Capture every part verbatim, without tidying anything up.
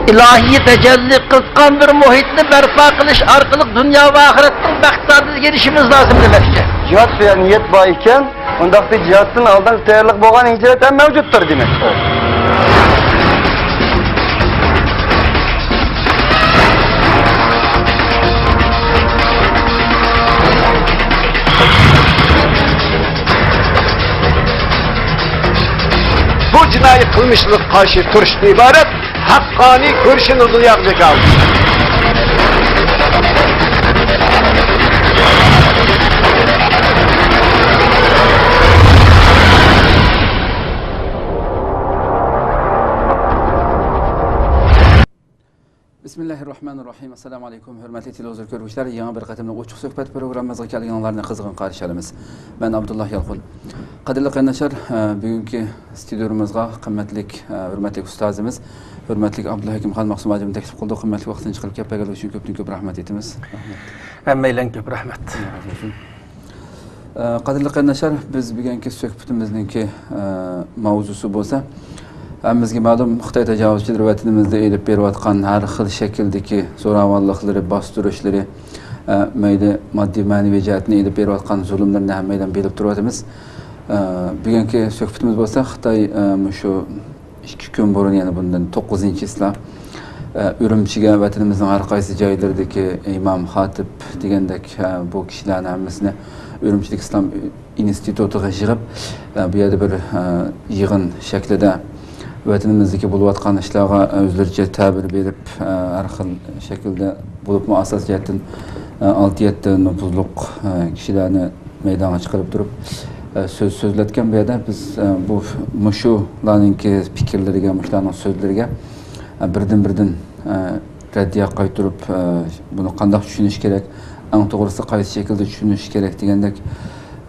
ئىلاھىي تەجەللى قىلغان بىر مۇھىتنى بەرپا قىلىش ئارقىلىق دۇنيا ۋە ئاخىرەتنىڭ بەخت سائادىتىگە ئېرىشىشىمىز لازىم دېمەكچى. جىھاد دېگەن نىيەت بار ئىكەن، ئۇنداقتا جىھادتىن ئالدىنقى تەييارلىق بولغان ھىجرەت ھەم مەۋجۇتتۇر دېمەك. بۇ جىنايى قىلمىشلارغا قارشى تۇرۇشتىن ئىبارەت ھەققانىي كۈرىشىنى دۇنياغا جاكارلىدى. بىسمىللاھىررەھمانىررەھىم. ئەسسالامۇ ئەلەيكۇم، ھۆرمەتلىك تېلېۋىزور كۆرگۈچىلەر، يېڭى بىر قېتىملىق ئوچۇق سۆھبەت پروگراممىمىزغا كەلگىنىڭلارنى قىزغىن قارشى ئالىمىز. مەن ئابدۇللا يالقۇن. قەدىرلىك قېرىنداشلار، بۈگۈنكى ستۇدىيىمىزغا قىممەتلىك، ھۆرمەتلىك ئۇستازىمىز، ھۆرمەتلىك ئابدۇللا ھەكىمخان مەخسۇم ھاجىمنى تەكلىپ قىلدۇق. قىممەتلىك ۋاقتىنى چىقىرىپ كەپ بەرگەنلىكى ئۈچۈن كۆپتىن كۆپ رەھمەت ئېيتىمىز. رەھمەت. ھەممەيلەنگە كۆپ رەھمەت. ئە، قەدىرلىك قېرىنداشلار، بىز بۈگۈنكى سۆھبىتىمىزنىڭكى، ئە، ماۋزۇسى بولسا، ھەممىمىزگە مەلۇم، خىتاي تاجاۋۇزچىلىرى ۋەتىنىمىزدە ئېلىپ بېرىۋاتقان ھەر خىل شەكىلدىكى زوراۋانلىقلىرى، باستۇرۇشلىرى، ئە، مەيلى ماددىي، مەنىۋى جەھەتتىن ئېلىپ بېرىۋاتقان زۇلۇملىرىنى ھەممەيلەن بىلىپ تۇرۇۋاتىمىز. ئە، بۈگۈنكى سۆھبىتىمىز بولسا خىتاي، ئە، مۇشۇ ئىككى كۈن بۇرۇن، يەنى بۇندىن توققۇزىنچى چىسلا، ئە، ئۈرۈمچىگە ۋەتىنىمىزنىڭ ھەر قايسى جايلىرىدىكى ئىمام، خاتىپ دېگەندەك، ئە، بۇ كىشىلەرنى ھەممىسىنى ئۈرۈمچىدىكى ئىسلام ئىنستىتۇتىغا يىغىپ، ئە، بۇ يەردە بىر، ئە، يىغىن شەكلىدە ۋەتىنىمىزدىكى بولۇۋاتقان ئىشلارغا ئۆزلىرىچە تەبىر بېرىپ، ئە، ھەر خىل شەكىلدە، بولۇپمۇ ئاساسىي جەھەتتىن، ئە، ئالتە يەتتە نوپۇزلۇق، ئە، كىشىلەرنى مەيدانغا چىقىرىپ تۇرۇپ، ئە، سۆز سۆزلەتكەن. بۇ يەردە بىز، ئە، بۇ مۇشۇلارنىڭكى پىكىرلىرىگە، مۇشۇلارنىڭ سۆزلىرىگە، ئە، بىردىن-بىردىن، ئە، رەددىيە قايتۇرۇپ، ئە، بۇنى قانداق چۈشىنىش كېرەك، ئەڭ توغرىسى قايسى شەكىلدە چۈشىنىش كېرەك دېگەندەك،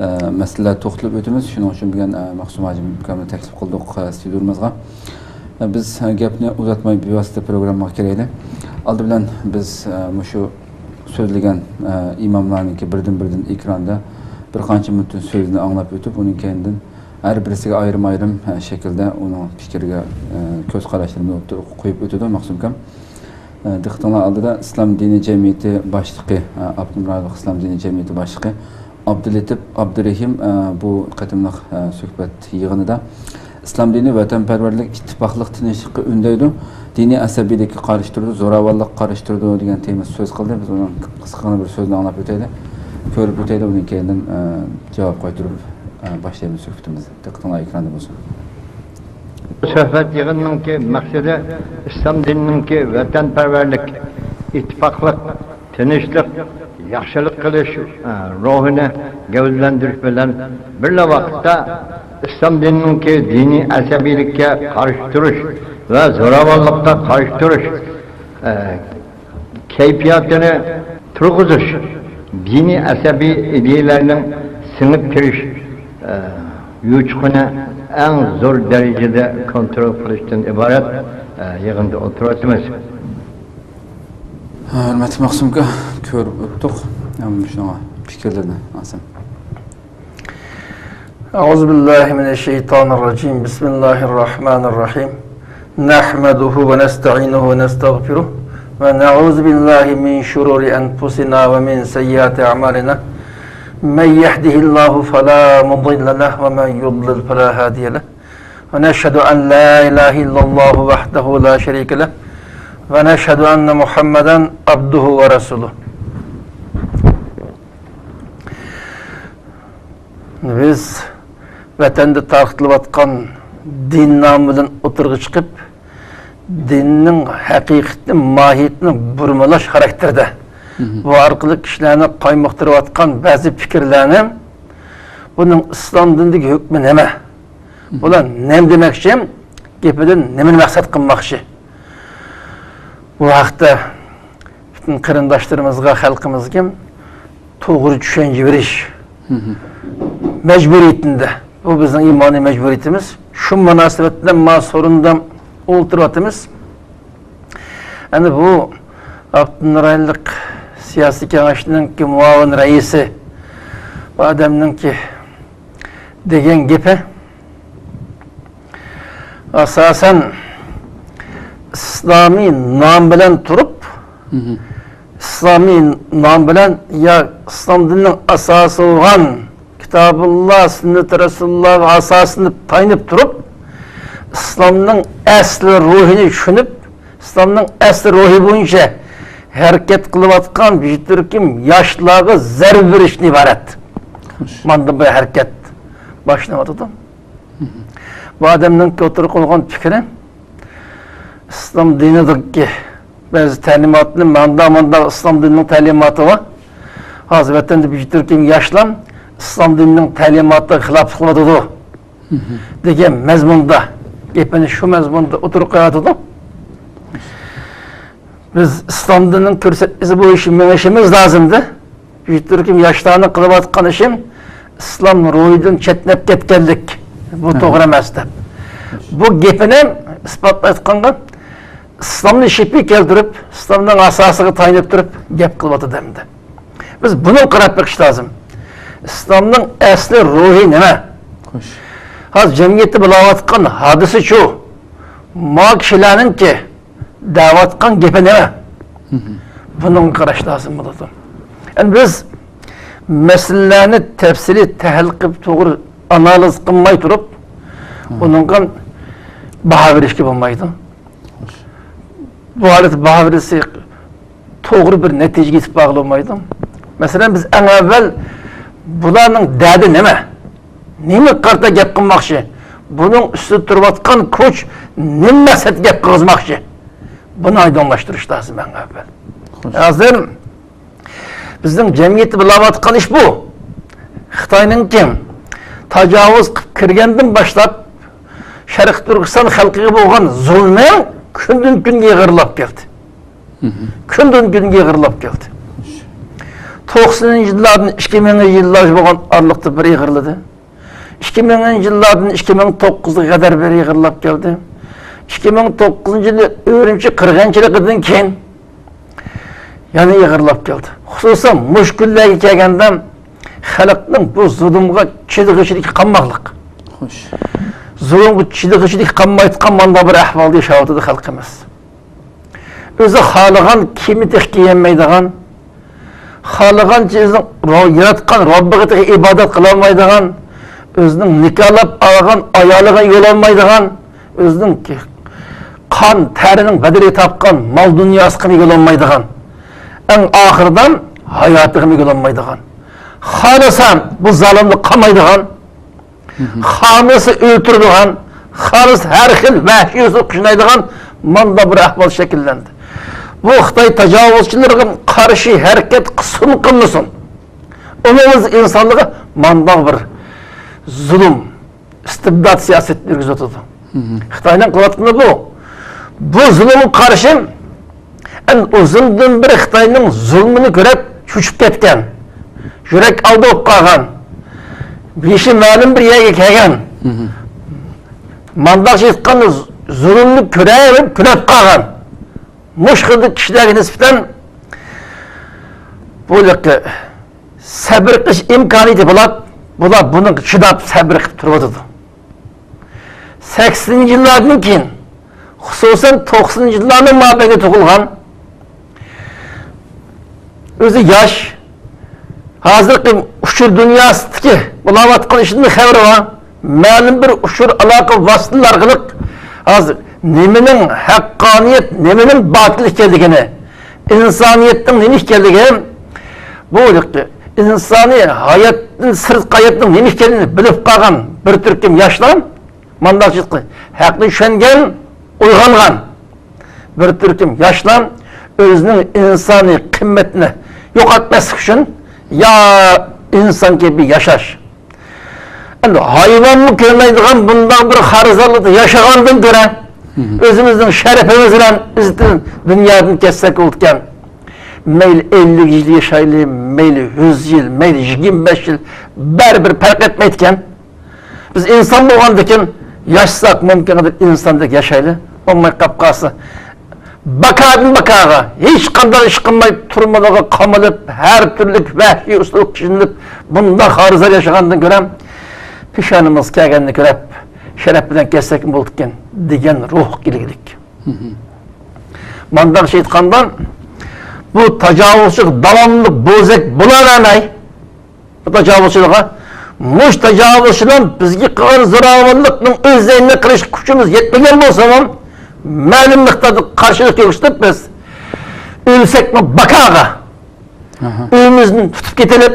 ئە، مەسىلىلەرگە توختىلىپ ئۆتىمىز. شۇنىڭ ئۈچۈن بۈگۈن، ئە، مەخسۇم ھاجىم ئاكامنى تەكلىپ قىلدۇق، ئە، ستۇدىيىمىزغا. ئە، بىز، ئە، گەپنى ئۇزارتماي بىۋاسىتە پروگراممىغا كىرەيلى. ئالدى بىلەن بىز، ئە، مۇشۇ سۆزلىگەن، ئە، ئىماملارنىڭكى بىردىن-بىردىن ئېكراندا بىر قانچە مىنۇتتىن سۆزىنى ئاڭلاپ ئۆتۈپ، ئۇنىڭ كەينىدىن ھەر بىرسىگە ئايرىم-ئايرىم، ئە، شەكىلدە ئۇنىڭ پىكرىگە، ئە، كۆز قاراشلىرىنى ئوتتۇرىغا قويۇپ ئۆتىدۇ مەخسۇم ئاكام. ئە، دىققىتىڭلار ئالدىدا ئىسلام دىنى جەمئىيىتى باشلىقى، ئە، ئاپتونوم رايونلۇق ئىسلام دىنى جەمئىيىتى باشلىقى ئابدۇلېتىپ ئابدۇرېھىم، ئە، بۇ قېتىملىق، ئە، سۆھبەت يىغىنىدا ئىسلام دىنى ۋەتەنپەرۋەرلىك، ئىتتىپاقلىق، تىنچلىققا ئۈندەيدۇ، دىنىي ئەسەبىيلىككە قارشى تۇرىدۇ، زوراۋانلىققا قارشى تۇرىدۇ دېگەن تېمىدا سۆز قىلدى. بىز ئۇنىڭ قىسقىغىنە بىر سۆزىنى ئاڭلاپ ئۆتەيلى، كۆرۈپ ئۆتەيلى، ئۇنىڭ كەينىدىن، ئە، جاۋاب قايتۇرۇپ، ئە، باشلايمىز سۆھبىتىمىزنى. دىققىتىڭلار ئېكراندا بولسۇن. سۆھبەت يىغىنىنىڭكى مەقسىتى ئىسلام دىنىنىڭكى ۋەتەنپەرۋەرلىك، ئىتتىپاقلىق، تىنچلىق، ياخشىلىق قىلىش، ئە، روھىنى گەۋدىلەندۈرۈش بىلەن بىرلا ۋاقىتتا ئىسلام دىنىنىڭكى دىنىي ئەسەبىيلىككە قارشى تۇرۇش ۋە زوراۋانلىققا قارشى تۇرۇش، ئە، كەيپىياتىنى تۇرغۇزۇش، دىنىي ئەسەبىي ئىدىيەلەرنىڭ سىڭىپ كىرىش، ئە، يوچۇقىنى ئەڭ زور دەرىجىدە كونترول قىلىشتىن ئىبارەت، ئە، يىغىندا ئولتۇرۇۋاتىمىز. ھۆرمەتلىك مەخسۇم ئاكا، كۆرۈپ ئۆتتۇق. ئەمما شۇنىڭغا پىكىرلىرىنى ئالسام. أعوذ بالله من الشيطان الرجيم. بسم الله الرحمن الرحيم. نحمده ونستعينه ونستغفره ونعوذ بالله من شرور أنفسنا ومن سيئات أعمالنا. من يهده الله فلا مضل له ومن يضلل فلا هادي له. ونشهد أن لا إله إلا الله وحده لا شريك له. ونشهد أن محمدا عبده ورسوله. بىز ۋەتەندە تارقىتىلىۋاتقان دىن نامى بىلەن ئوتتۇرىغا چىقىپ، دىننىڭ ھەقىقىتىنى، ماھىيىتىنى بۇرمىلاش خاراكتېرىدە، مھم، بۇ ئارقىلىق كىشىلەرنى قايمۇقتۇرۇۋاتقان بەزى پىكىرلەرنى، بۇنىڭ ئىسلام دىنىدىكى ھۆكمى نېمە؟ مھم. بۇلار نېمە دېمەكچى؟ گېپىدىن نېمىنى مەقسەت قىلماقچى؟ بۇ ھەقتە پۈتۈن قېرىنداشلىرىمىزغا، خەلقىمىزگە توغرا چۈشەنچە بېرىش، مھم، مەجبۇرىيىتىندە. بۇ بىزنىڭ ئىمانىي مەجبۇرىيىتىمىز. شۇ مۇناسىۋەت بىلەن ما سورۇندا ئولتۇرۇۋاتىمىز. ئەنە بۇ ئاپتونوم رايونلۇق سىياسىي كېڭەشنىڭكى مۇئاۋىن رەئىسى، بۇ ئادەمنىڭكى دېگەن گېپى، ئاساسەن، ئىسلامىي نام بىلەن تۇرۇپ، ئىسلامىي نام بىلەن يا ئىسلام دىنىنىڭ ئاساسى بولغان كىتابۇللا، سۈننىتى رەسۇلۇللاغا ئاساسلىنىپ، تايىنىپ تۇرۇپ، ئىسلامنىڭ ئەسلى روھىنى چۈشىنىپ، ئىسلامنىڭ ئەسلى روھى بويىچە ھەرىكەت قىلىۋاتقان بىر تۈركۈم ياشلارغا زەربە بېرىشتىن ئىبارەت. خوش. ماندىن بۇ ھەرىكەت باشلىنىۋاتىدۇ. بۇ ئادەمنىڭ ئوتتۇرىغا قويغان پىكرى، ئىسلام دىنىدىكى بەزى تەلىماتنى، ماندا، ماندا ئىسلام دىنىنىڭ تەلىماتى بار. ھازىر ۋەتەندە بىر تۈركۈم ياشلار ئىسلام دىنىنىڭ تەلىماتىغا خىلاپلىق قىلىۋاتىدۇ، دېگەن مەزمۇندا، گېپىنى شۇ مەزمۇندا ئوتتۇرىغا قويۇۋاتىدۇ. بىز ئىسلام دىنىنىڭ كۆرسەتمىسى بويىچە مېڭىشىمىز لازىمدى. بىر تۈركۈم ياشلارنىڭ قىلىۋاتقان ئىشى ئىسلام روھىدىن چەتنەپ كەتكەنلىك. بۇ توغرا ئەمەس دەپ. بۇ گېپىنى ئىسپاتلايدىغانغا ئىسلامنى شىپى كەلتۈرۈپ، ئىسلامنىڭ ئاساسىغا تايىنىپ تۇرۇپ گەپ قىلىۋاتىدۇ ئەمدى. بىز بۇنى قاراپ بېقىش لازىم. ئىسلامنىڭ ئەسلى روھى نېمە؟ خوش. ھازىر جەمئىيەتتە بولۇۋاتقان ھادىسە شۇ. ما كىشىلەرنىڭكى دەۋاتقان گېپى نېمە؟ بۇنىڭغا قاراش لازىم بولىدۇ. يەنى بىز مەسىلىلەرنى تەپسىلىي تەھلىل قىلىپ، توغرا ئانالىز قىلماي تۇرۇپ، ئۇنىڭغا باھا بېرىشكە بولمايدۇ. بۇ ھالەتتە باھا بېرىلسە، توغرا بىر نەتىجىگە يېتىپ بارغىلى بولمايدۇ. مەسىلەن، بىز ئەڭ ئەۋۋەل بۇلارنىڭ دەردى نېمە؟ نېمىگە قارىتا گەپ قىلماقچى؟ بۇنىڭ ئۈستىدە تۇرۇۋاتقان كوچ نېمە مەقسەتتە گەپ قىلغۇزماقچى؟ بۇنى ئايدىڭلاشتۇرۇش لازىم ئەڭ ئەۋۋەل. خوش. ھازىر بىزنىڭ جەمئىيەتتە بولۇۋاتقان ئىش بۇ. خىتاينىڭكى تاجاۋۇز قىلىپ كىرگەندىن باشلاپ، شەرقىي تۈركىستان خەلقىگە بولغان زۇلمى كۈندىن كۈنگە ئېغىرلاپ كەلدى. كۈندىن كۈنگە ئېغىرلاپ كەلدى. توقسىنىنچى يىللاردىن ئىككى مىڭىنچى يىللارغىچە بولغان ئارىلىقتا بىر ئېغىرلىدى. ئىككى مىڭىنچى يىللاردىن ئىككى مىڭ توققۇزغا قەدەر بىر ئېغىرلاپ كەلدى. ئىككى مىڭ توققۇزىنچى يىلى ئۈرۈمچى قىرغىنچىلىقىدىن كېيىن يەنە ئېغىرلاپ كەلدى. خۇسۇسەن مۇشۇ كۈنلەرگە كەلگەندە خەلقنىڭ بۇ زۇلۇمغا چىدىغۇچىلىكى قالماقلىق. خوش. زۇلۇمغا چىدىغۇچىلىكى قالمايدىغان مانداق بىر ئەھۋالدا ياشاۋاتىدۇ خەلقىمىز. ئۆزى خالىغان كىيىمنى تېخى كىيەلمەيدىغان، خالىغانچە ئۆزىنىڭ رو-، ياراتقان رەببىگە تېخى ئىبادەت قىلالمايدىغان، ئۆزىنىڭ نىكاھلاپ ئالغان ئايالىغا ئىگە بولالمايدىغان، ئۆزىنىڭ قان تەرىنىڭ بەدىلىگە تاپقان مال دۇنياسىغا ئىگە بولالمايدىغان، ئەڭ ئاخىرىدا ھاياتىغا ئىگە بولالمايدىغان، خالىسا بۇ زالىمنى قامايدىغان، خالىسا ئۆلتۈرىدىغان، خالىسا ھەر خىل ۋەھشىي ئۇسۇل قىلىنىدىغان مانداق بىر ئەھۋال شەكىللەندى. بۇ خىتاي تاجاۋۇزچىلىرىغا قارشى ھەرىكەت قىلسۇن قىلمىسۇن، ئومۇمىي ئىنسانلىققا مانداق بىر زۇلۇم، ئىستىبدات سىياسىتىنى يۈرگۈزۈۋاتىدۇ. خىتاينىڭ قىلىۋاتقىنى بۇ. بۇ زۇلۇمغا قارشى ئەنە ئۇزۇندىن بېرى خىتاينىڭ زۇلمىنى كۆرۈپ چۆچۈپ كەتكەن، يۈرەك ئالدى بولۇپ قالغان، بېشى مەلۇم بىر يەرگە كەلگەن، مانداقچە ئېيتقاندا زۇلۇمنى كۆرۈپ كۈلۈپ قالغان مۇشۇ خىلدىكى كىشىلەرگە نىسبەتەن بۇ سەبرى قىلىش ئىمكانىيىتى بولۇپ، بۇلار بۇنىڭغا چىداپ سەبرى قىلىپ تۇرۇۋاتىدۇ. سەكسىنىنچى يىللاردىن كېيىن، خۇسۇسەن توقسىنىنچى يىللارنىڭ مابەينىدە تۇغۇلغان، ئۆزى ياش، ھازىرقى ئۇچۇر دۇنياسىدىكى بولۇۋاتقان ئىشتىن خەۋىرى بار، مەلۇم بىر ئۇچۇر ئالاقە ۋاسىتىلىرى ئارقىلىق ھازىر نېمىنىڭ ھەققانىيەت، نېمىنىڭ باتىل ئىكەنلىكىنى، ئىنسانىيەتنىڭ نېمە ئىكەنلىكى، بۇ ئىنسانىي ھاياتتىن سىرتقى ھاياتنىڭ نېمە ئىكەنلىكىنى بىلىپ قالغان بىر تۈركۈم ياشلار، مانداق ھەقنى چۈشەنگەن، ئويغانغان بىر تۈركۈم ياشلار ئۆزىنىڭ ئىنسانىي قىممىتىنى يوقاتماسلىق ئۈچۈن يا ئىنسان كەبى ياشاش، ئەمدى ھايۋانمۇ كۆرمەيدىغان بۇنداق بىر خارىزانلىقتا ياشىغاندىن كۆرە، ئۆزىمىزنىڭ شەرىپىمىز بىلەن ئىززىتىنى دۇنيادىن كەتسەك بولىدىكەن. مەيلى ئەللىك يىل ياشايلى، مەيلى يۈز يىل، مەيلى يىگىرمە بەش يىل، بەرىبىر پەرق ئەتمەيدىكەن. بىز ئىنسان بولغاندىكىن ياشىساق مۇمكىن قەدەر ئىنساندەك ياشايلى. بولماي قاپ قالسا، باكادىن باكاغا ھېچقانداق ئىش قىلماي، تۈرمىلەرگە قامىلىپ، ھەر تۈرلۈك ۋەھشىي ئۇسۇل قىلىنىپ، بۇنداق خارىزار ياشىغاندىن كۆرە، پېشانىمىز كەلگەننى كۆرۈپ، شەرەپ بىلەن كەتسەكمۇ بولىدىكەن دېگەن روھقا كېلىگىلىك. مانداقچە ئېيتقاندا، بۇ تاجاۋۇزچىلىق داۋاملىق بوزەك بولاۋەرمەي، بۇ تاجاۋۇزچىلىققا، مۇشۇ تاجاۋۇزچىلار بىزگە قىلغان زوراۋانلىقنىڭ ئۆز زەينىنى قىلىش كۈچىمىز يەتمىگەن بولسىمۇ، مەلۇم مىقداردا قارشىلىق كۆرسىتىپ، بىز ئۆلسەكمۇ باكاغا، ئۆيىمىزنى تۇتۇپ كېتىلىپ،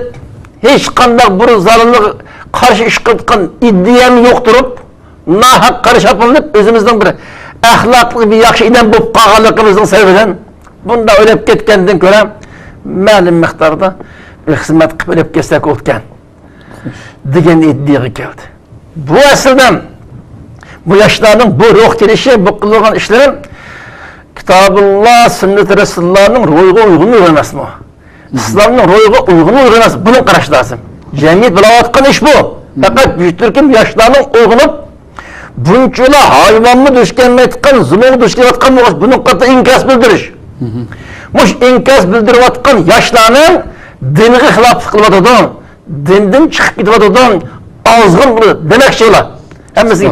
ھېچقانداق بىر زالىملىققا قارشى ئىش قىلىۋاتقان ئىدىيەم يوق تۇرۇپ، ناھەق قارا شاپىلىنىپ، ئۆزىمىزنىڭ بىر ئەخلاقلىق، بىر ياخشى ئادەم بولۇپ قالغانلىقىمىزنىڭ سەۋەبىدىن بۇنداق ئۆلۈپ كەتكەندىن كۆرە، مەلۇم مىقداردا بىر خىزمەت قىلىپ ئۆلۈپ كەتسەك بولىدىكەن، دېگەن ئىدىيەگە كەلدى. بۇ ئەسلىدە بۇ ياشلارنىڭ بۇ روھ كېلىشى، بۇ قىلىدىغان ئىشلىرى كىتابۇللا، سۈننىتى رەسۇلۇللانىڭ روھىغا ئۇيغۇنمۇ ئەمەسمۇ؟ ئىسلامنىڭ روھىغا ئۇيغۇنمۇ ئەمەس، بۇنى قاراش لازىم. جەمئىيەت بىلەۋاتقان ئىش بۇ. پەقەت بىر تۈركۈم ياشلارنىڭ ئويغىنىپ، بۇنچىلا ھايۋانمۇ دۇچ كەلمەيدىغان زۇلۇمغا دۇچ كېلىۋاتقان بولغاچ، بۇنىڭ قاتتىق ئىنكاس بىلدۈرۈش. مۇشۇ ئىنكاس بىلدۈرۈۋاتقان ياشلارنىڭ دىنغا خىلاپلىق قىلىۋاتىدۇ، دىندىن چىقىپ كېتىۋاتىدۇ، ئازغۇن بۇ دېمەكچى بۇلار. ھەممىسى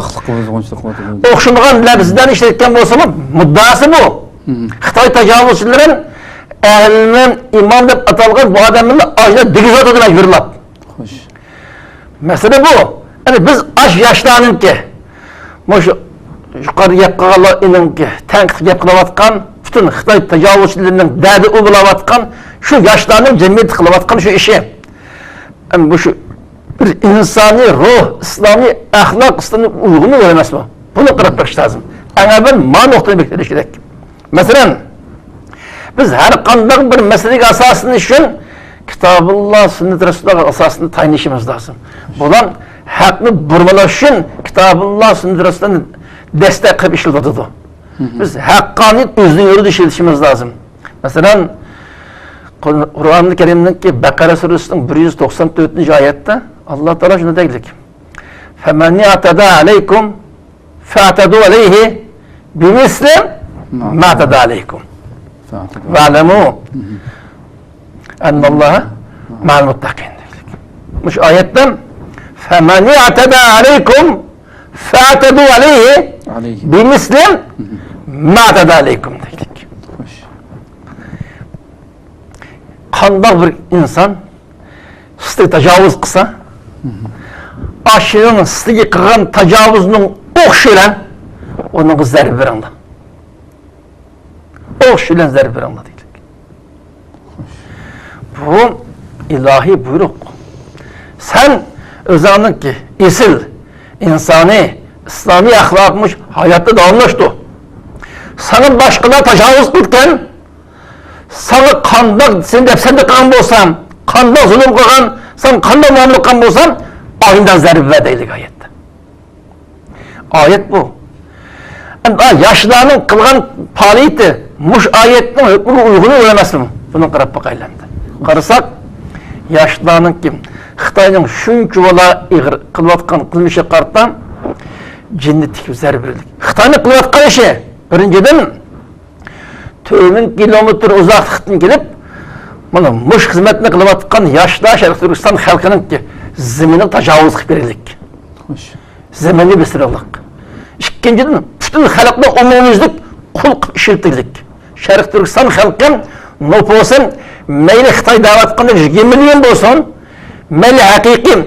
ئوخشىمىغان لەپزلەرنى ئىشلەتكەن بولسىمۇ، مۇددىئاسى بۇ. خىتاي تاجاۋۇزچىلىرى ئەھلى ئىمان دەپ ئاتالغان بۇ ئادەملەرنى ئاشۇنداق دېگۈزۈۋاتىدۇ مەجبۇرلاپ. مەسىلە بۇ. يەنى بىز ئاش ياشلارنىڭكى، مۇشۇ يۇقىرىدا گەپ قىلغانلارنىڭكى، تەنقىد گەپ قىلىۋاتقان، پۈتۈن خىتاي تاجاۋۇزچىلىرىنىڭ دەردى ئۇ بولۇۋاتقان، شۇ ياشلارنىڭ جەمئىيەتتە قىلىۋاتقان شۇ ئىشى. ئەمما بۇ شۇ بىر ئىنسانىي روھ، ئىسلامىي ئەخلاق، ئىسلامىي ئۇيغۇنلۇق ئەمەسمۇ؟ بۇنى قاراپ بېقىش لازىم. ئەڭ ئەۋۋەل مانا نۇقتىنى بېكىتىش كېرەك. مەسىلەن، بىز ھەر قانداق بىر مەسىلىگە ئاساسلىنىش ئۈچۈن كىتابۇللا، سۈننەت رەسۇلۇللاھقا ئاساسلىنىپ تايىنىشىمىز لازىم. بۇلار ھەقنى بۇرمىلاش ئۈچۈن كىتابۇللا، سۈننەت رەسۇلۇللاھنى دەستەك قىلىپ ئىشلىتىۋاتىدۇ. بىز ھەققانىيەت ئۆزىنىڭ يولىدا ئىشلىتىشىمىز لازىم. مەسىلەن، قۇرئانى كەرىمنىڭكى بەقەرە سۈرىسىنىڭ بىر يۈز توقسان تۆتىنچى ئايەتتە ئاللا تائالا شۇنداق دەيدىكەن، فَمَنِ اعْتَدَى عَلَيْكُمْ فَاعْتَدُوا عَلَيْهِ بِمِثْلِ مَا اعْتَدَى عَلَيْكُمْ وَاعْلَمُوا أَنَّ اللَّهَ مَعَ الْمُتَّقِينَ دەيدىكەن. مۇشۇ ئايەتتىن فَمَنِ اعْتَدَى عَلَيْكُمْ فَاعْتَدُوا عَلَيْهِ بِمِثْلِ مَا اعْتَدَى عَلَيْكُمْ دەيدىكەن. قانداق بىر ئىنسان سىزگە تاجاۋۇز قىلسا، ئاشۇنىڭ سىزگە قىلغان تاجاۋۇزىنىڭ ئوخشىشى بىلەن ئۇنىڭغا زەربە بېرىڭلار. ئوخشىشى بىلەن زەربە بېرىڭلار دېدى. بۇ ئىلاھىي بۇيرۇق. سەن ئۆزۈڭنىڭكى ئېسىل ئىنسانىي، ئىسلامىي ئەخلاقىڭنى ھاياتتا داۋاملاشتۇر. ساڭا باشقىلار تاجاۋۇز قىلىدىكەن، ساڭا قانداق سېنى دەپسەندە قىلغان بولسام، قانداق زۇلۇم قىلغان، ساڭا قانداق مۇئامىلە قىلغان بولسام، ئاينىدا زەربە بەر دەيدىغان ئايەتتە. ئايەت بۇ. ئەمما ياشلارنىڭ قىلغان پائالىيىتى مۇشۇ ئايەتنىڭ ھۆكمىگە ئۇيغۇنمۇ ئەمەسمۇ؟ بۇنى قاراپ باقايلى ئەمدى. قارىساق، ياشلارنىڭكى خىتاينىڭ شۇنچە بالا ئېغىر قىلىۋاتقان قىلمىشىغا قارىتا جىننى تىكىپ زەربە بېرىدۇ. خىتاينىڭ قىلىۋاتقان ئىشى، بىرىنچىدىن، تۆت مىڭ كىلومېتىر ئۇزاقلىقتىن كېلىپ، مانا مۇشۇ خىزمەتنى قىلىۋاتقان ياشلار شەرقىي تۈركىستان خەلقىنىڭ زېمىنىغا تاجاۋۇز قىلىپ بېرىلىك. زېمىننى بېسىرىلىق. ئىككىنچىدىن، پۈتۈن خەلقنى ئومۇميۈزلۈك قۇل قىلىپ ئىشلىتىلىك. شەرقىي تۈركىستان خەلقى نوپۇسى مەيلى خىتاي دەۋاتقاندەك يىگىرمە مىليون بولسۇن، مەيلى ھەقىقىي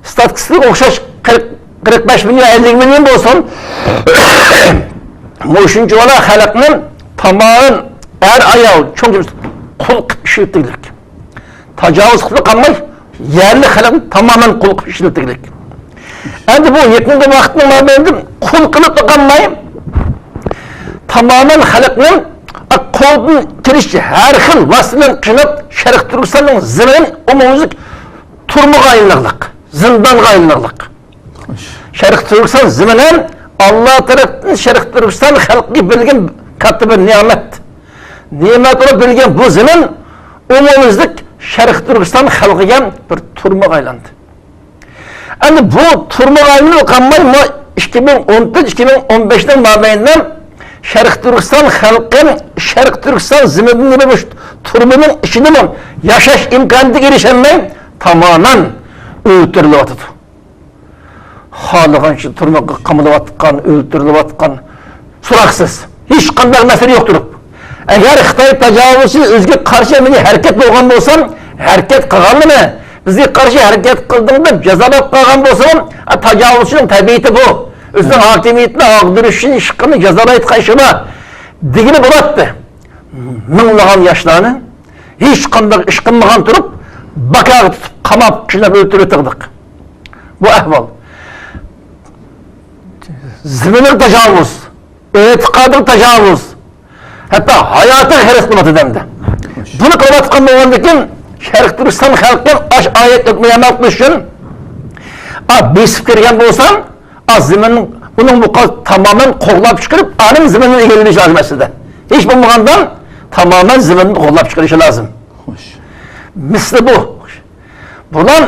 ستاتىستىكىغا ئوخشاش قىرىق، قىرىق بەش مىليون، ئەللىك مىليون بولسۇن، مۇشۇنچە بالا خەلقنى تامامەن ئەر-ئايال، چوڭ قۇل قىلىپ ئىشلىتىلىك. تاجاۋۇز قىلىپ قالماي، يەرلىك خەلقنى تامامەن قۇل قىلىپ ئىشلىتىلىك. ئەمدى بۇ يېقىنقى ۋاقىتنىڭ مابەينىدە قۇل قىلىپلا قالماي، تامامەن خەلقنى قولدىن كېلىشىچە ھەر خىل ۋاسىتە بىلەن قىيناپ، شەرقىي تۈركىستاننىڭ زېمىنىنى ئومۇميۈزلۈك تۈرمىگە ئايلىنىغلىق، زىندانغا ئايلىنىغلىق. شەرقىي تۈركىستان زېمىنى ئاللا تەرەپتىن شەرقىي تۈركىستان خەلقىگە بېرىلگەن كاتتا بىر نېمەت. نېمەت بولۇپ بېرىلگەن بۇ زېمىن ئومۇميۈزلۈك شەرقىي تۈركىستان خەلقىگە بىر تۈرمىگە ئايلاندى. ئەمدى بۇ تۈرمىگە ئايلىنىپ قالماي، مۇ ئىككى مىڭ ئون تۆت، ئىككى مىڭ ئون بەشنىڭ مابەينىدە شەرقىي تۈركىستان خەلقى شەرقىي تۈركىستان زېمىنىدىمۇ، مۇشۇ تۈرمىنىڭ ئىچىدىمۇ ياشاش ئىمكانىيىتىگە ئېرىشەلمەي، تامامەن ئۆلتۈرۈلۈۋاتىدۇ. خالىغانچە تۈرمىگە قامىلىۋاتقان، ئۆلتۈرۈلۈۋاتقان، سوراقسىز، ھېچقانداق مەسىلە يوق تۇرۇپ، ئەگەر خىتاي تاجاۋۇزچى ئۆزىگە قارشى مىللىي ھەرىكەت بولغان بولسام، ھەرىكەت قىلغانلىرى بىزگە قارشى ھەرىكەت قىلدىڭ دەپ جازالاپ قالغان بولسىمۇ، تاجاۋۇزچىنىڭ تەبىئىتى بۇ. ئۆزىنىڭ ھاكىمىيىتىنى ئاغدۇرۇشنى، ئىشقىنى جازالايدىغان ئىشى بار دېگىلى بولاتتى. مىڭلىغان ياشلارنى ھېچقانداق ئىش قىلمىغان تۇرۇپ، باكاغا تۇتۇپ، قاماپ، قىيناپ ئۆلتۈرۈۋېتىۋاتىدۇ. بۇ ئەھۋال. زېمىنىغا تاجاۋۇز، ئېتىقادىغا تاجاۋۇز، ھەتتا ھاياتىغا خەۋپ قىلىۋاتىدۇ ئەمدى. بۇنى قىلىۋاتقان بولغاندىكىن، شەرقىي تۈركىستان خەلقى ئاش ئايەت ھۆكمىنى ئەمەل قىلىش ئۈچۈن، ئا، بېسىپ كىرگەن بولسام، ئا، زېمىن، ئۇنىڭ بۇ قا-، تامامەن قوغلاپ چىقىرىپ، ئانىڭ زېمىنىنى ئىگىلىۋېلىش لازىم ئەسلىدە. ھېچ بولمىغاندا تامامەن زېمىننى قوغلاپ چىقىرىشى لازىم. خوش. مىسلى بۇ. بۇلار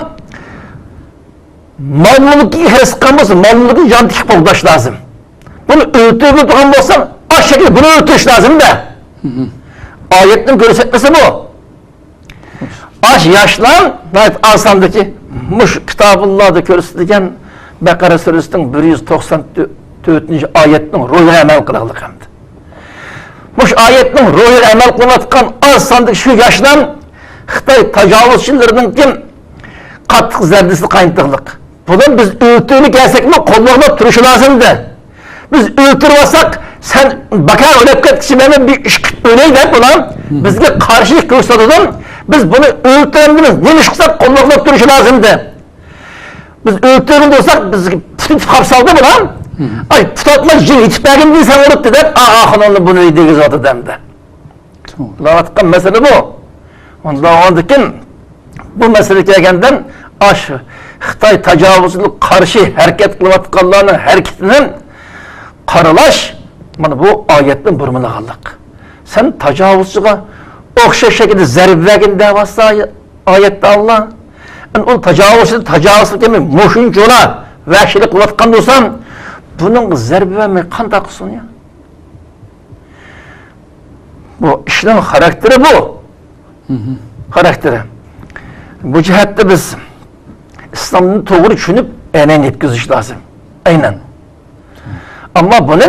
مال مۈلكىگە خەرج قىلغان بولسا، مال مۈلكىنى جان تىكىپ قوغداش لازىم. بۇنى ئۆلتۈرۈپ تۇرغان بولسا، ئاشۇ شەكىلدە بۇنى ئۆلتۈرۈش لازىم-دە. ئايەتنىڭ كۆرسەتمىسى بۇ. ئاش ياشلار ناھايىتى ئاساندىكى مۇشۇ كىتابۇللادا كۆرسىتىلگەن بەقەرە سۈرىسىنىڭ بىر يۈز توقسان تۆتىنچى ئايەتنىڭ روھىغا ئەمەل قىلىدىغانلىقى ھەمدە. مۇشۇ ئايەتنىڭ روھىغا ئەمەل قىلىۋاتقان ئاز ساندىكى شۇ ياشلار خىتاي تاجاۋۇزچىلىرىنىڭكى قاتتىق زەردىسىنى قاينىتىدىغانلىق. بۇنى بىز ئۆلتۈرۈپ كەلسەكمۇ قوللىغىنى تۇرۇشى لازىمدى. بىز ئۆلتۈرۈۋالساق، سەن باكا ئۆلۈپ كەتكۈچە مەن بىر ئىش قىلىپ ئۆلەي دەپ بۇلار بىزگە قارشى كۆرسىتىدۇ. بىز بۇنى ئۆلتۈرەمدىمىز، نېمە ئىش قىلساق قوللىغىنى تۇرۇشى لازىمدى. بىز ئۆلتۈرگەن بولساق، بىزگە پۇتىنى تۇتۇپ قاپسالدى بۇلار. ئاي، پۇتاتما جىن يېتىپ بەرگىن دېسەڭ ئۇرۇپتۇ دەپ، ئا، ئاخۇنۇڭنى بۇنى دېگۈزۈۋاتىدۇ ئەمدى. توغرا. قىلىۋاتقان مەسىلە بۇ. ئۇنداق بولغاندىكىن، بۇ مەسىلىگە كەلگەندە، ئاشۇ خىتاي تاجاۋۇزچىلىققا قارشى ھەرىكەت قىلىۋاتقانلارنىڭ ھەرىكىتىنى قارىلاش، مانا بۇ ئايەتنى بۇرمىلىغانلىق. سەن تاجاۋۇزچىغا ئوخشاش شەكىلدە زەربە بەرگىن دەۋاتسا ئايەتتە ئاللا. ئەمدى ئۇ تاجاۋۇزچى، تاجاۋۇزچى دېمەي، مۇشۇنچىلا ۋەھشىيلىك قىلىۋاتقان بولسام، بۇنىڭغا زەربە بەرمەي قانداق قىلسۇن يا؟ بۇ ئىشنىڭ خاراكتېرى بۇ. خاراكتېرى. بۇ جەھەتتە بىز ئىسلامنى توغرا چۈشىنىپ، ئەينەن يەتكۈزۈش لازىم. ئەينەن. ئەمما بۇنى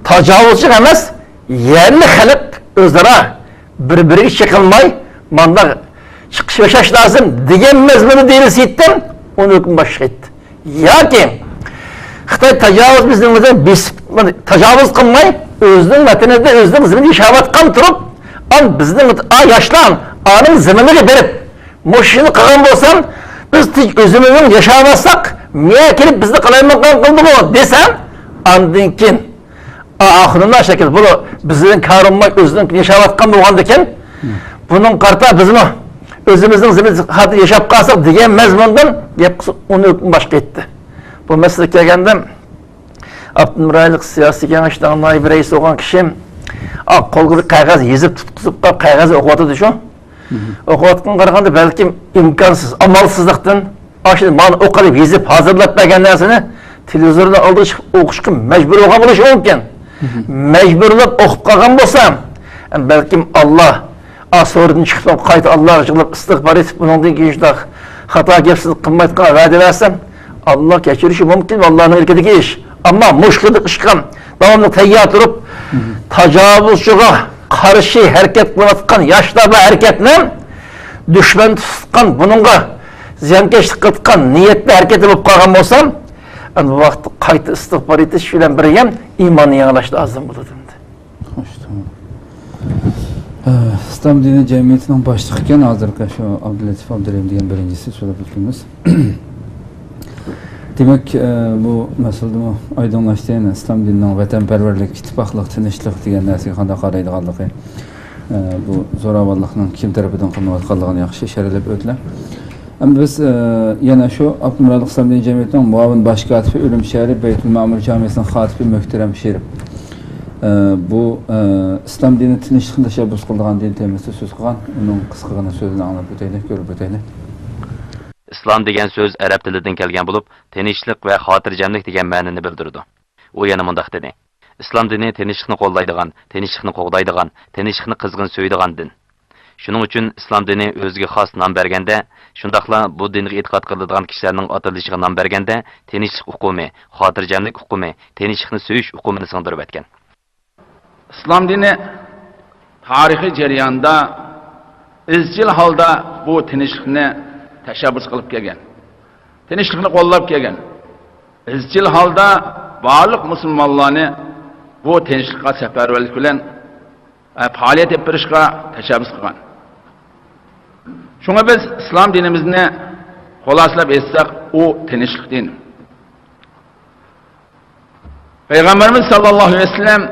تاجاۋۇزچىلىق ئەمەس، يەرلىك خەلق ئۆزئارا بىر-بىرىگە چېقىلماي، مانداق چىقىش ياشاش لازىم دېگەن مەزمۇندا دېيىلسە ئېيتتىم، ئۇنىڭ ھۆكمى باشقا ئىدى. ياكى خىتاي تاجاۋۇز بىزنىڭ بىلەن بېسىپ، تاجاۋۇز قىلماي، ئۆزىنىڭ ۋەتىنىدە، ئۆزىنىڭ زېمىنىدا ياشاۋاتقان تۇرۇپ، ئان بىزنىڭ، ئا، ياشلار ئانىڭ زېمىنىغا بېرىپ، مۇشۇنى قىلغان بولسام، بىز تىنچ ئۆزىمىزنىڭ ياشاۋاتساق، مىيە كېلىپ بىزنى قالايمىقان قىلدىغۇ دېسەم، ئاندىن كېيىن، ئا، ئاخۇنۇملار شەكىل، بۇ بىزنىڭ كارىمىز، ئۆزىنىڭ ياشاۋاتقان بولغاندىكىن، بۇنىڭ قارىتا بىزمۇ ئۆزىمىزنىڭ زېمىنىدا ياشاپ قالساق دېگەن مەزمۇندىن گەپ قىلسا، ئۇنى ھۆكمى باشقا ئىدى. بۇ مەسىلىگە كەلگەندە، ئاپتونوم رايونلۇق سىياسىي كېڭەشنىڭ نائىب رەئىسى بولغان كىشى، ئا، قولىغا بىر قەغەز يېزىپ تۇتقۇزۇپ، قەغەزنى ئوقۇۋاتىدۇ شۇ. ئوقۇۋاتقانغا قارىغاندا بەلكىم ئىمكانسىز، ئامالسىزلىقتىن، ئاشۇ مانا ئوقۇپ يېزىپ ھازىرلاپ بەرگەن نەرسىنى تېلېۋىزورنىڭ ئالدىغا چىقىپ ئوقۇشقا مەجبۇر بولغان بولۇشى مۇمكىن. مەجبۇرلاپ ئوقۇپ قالغان بولسا، بەلكىم ئاللا، ئا، سورىدىن چىقىپ قايتا ئاللاغا يىغلاپ ئىستىغپار ئېيتىپ، بۇنىڭدىن كېيىن شۇنداق خاتا گەپ سۆز قىلمايدىغان ۋەدە بەرسەم، ئاللا كەچۈرۈشى مۇمكىن، ئاللانىڭ ئىركىدىكى ئىش. ئەمما مۇشۇ خىل ئىشقا داۋاملىق تەييار تۇرۇپ، تاجاۋۇزچىغا قارشى ھەرىكەت قىلىۋاتقان ياشلار بار ھەرىكەتنى دۈشمەن تۇتقان، بۇنىڭغا زىيانكەشلىك قىلىۋاتقان نىيەتلىك ھەرىكەتتە بولۇپ قالغان بولسام، ئەمدى بۇ ۋاقىتتا قايتا ئىستىغپار ئېيتىش بىلەن بىرگە ئىماننى يېڭىلاش لازىم بولىدۇ ئەمدى. خوش، تامام. ئە، ئىسلام دىنى جەمئىيىتىنىڭ باشلىقى ئىكەن، ھازىرقى شۇ ئابدۇللەتىپ ئابدۇرېھىم دېگەن بىرىنچىسى سۆزلەپ ئۆتكىنىمىز. دېمەك، ئە، بۇ مەسىلىدىمۇ ئايدىڭلاشتى، يەنى ئىسلام دىنىنىڭ ۋەتەنپەرۋەرلىك، ئىتتىپاقلىق، تىنچلىق دېگەن نەرسىگە قانداق قارايدىغانلىقى، ئە، بۇ زوراۋانلىقنىڭ كىم تەرىپىدىن قىلىنىۋاتقانلىقىنى ياخشى ئىشارىلەپ ئۆتتى. ئەمدى بىز، ئە، يەنە شۇ ئاپتونوم رايونلۇق ئىسلام دىنى جەمئىيىتىنىڭ مۇئاۋىن باش كاتىپى، ئۈرۈمچى شەھىرى بەيتۇل مەمۇر جامىسىنىڭ خاتىپى مۆھتەرەم شېرىپ، ئە، بۇ، ئە، ئىسلام دىنى تىنچلىقنى تەشەببۇس قىلىدىغان دىن تېمىسىدا سۆز قىلغان، ئۇنىڭ قىسقىغىنە سۆزىنى ئاڭلاپ ئۆتەيلى، كۆرۈپ ئۆتەيلى. ئىسلام دېگەن سۆز ئەرەب تىلىدىن كەلگەن بولۇپ، تىنچلىق ۋە خاتىرجەملىك دېگەن مەنىنى بىلدۈرىدۇ. ئۇ يەنە مۇنداق دېدى: ئىسلام دىنى تىنچلىقنى قوللايدىغان، تىنچلىقنى قوغدايدىغان، تىنچلىقنى قىزغىن سۆيىدىغان دىن. شۇنىڭ ئۈچۈن ئىسلام دىنى ئۆزىگە خاس نام بەرگەندە، شۇنداقلا بۇ دىنغا ئېتىقاد قىلىدىغان كىشىلەرنىڭ ئاتىلىشىغا نام بەرگەندە، تىنچلىق ئۇقۇمى، خاتىرجەملىك ئۇقۇمى، تىنچلىقنى سۆيۈش ئۇقۇمىنى سىڭدۈرۈۋەتكەن. ئىسلام دىنى تارىخىي جەرياندا ئىزچىل ھالدا بۇ تىنچلىقنى تەشەببۇس قىلىپ كەلگەن، تىنچلىقنى قوللاپ كەلگەن، ئىزچىل ھالدا بارلىق مۇسۇلمانلارنى بۇ تىنچلىققا سەپەرۋەرلىك بىلەن، ئە، پائالىيەت ئېلىپ بېرىشقا تەشەببۇس قىلغان. شۇڭا بىز ئىسلام دىنىمىزنى خۇلاسىلاپ ئېيتساق، ئۇ تىنچلىق دىنى. پەيغەمبىرىمىز ساللاللاھۇ ئەلەيھى ۋەسەللەم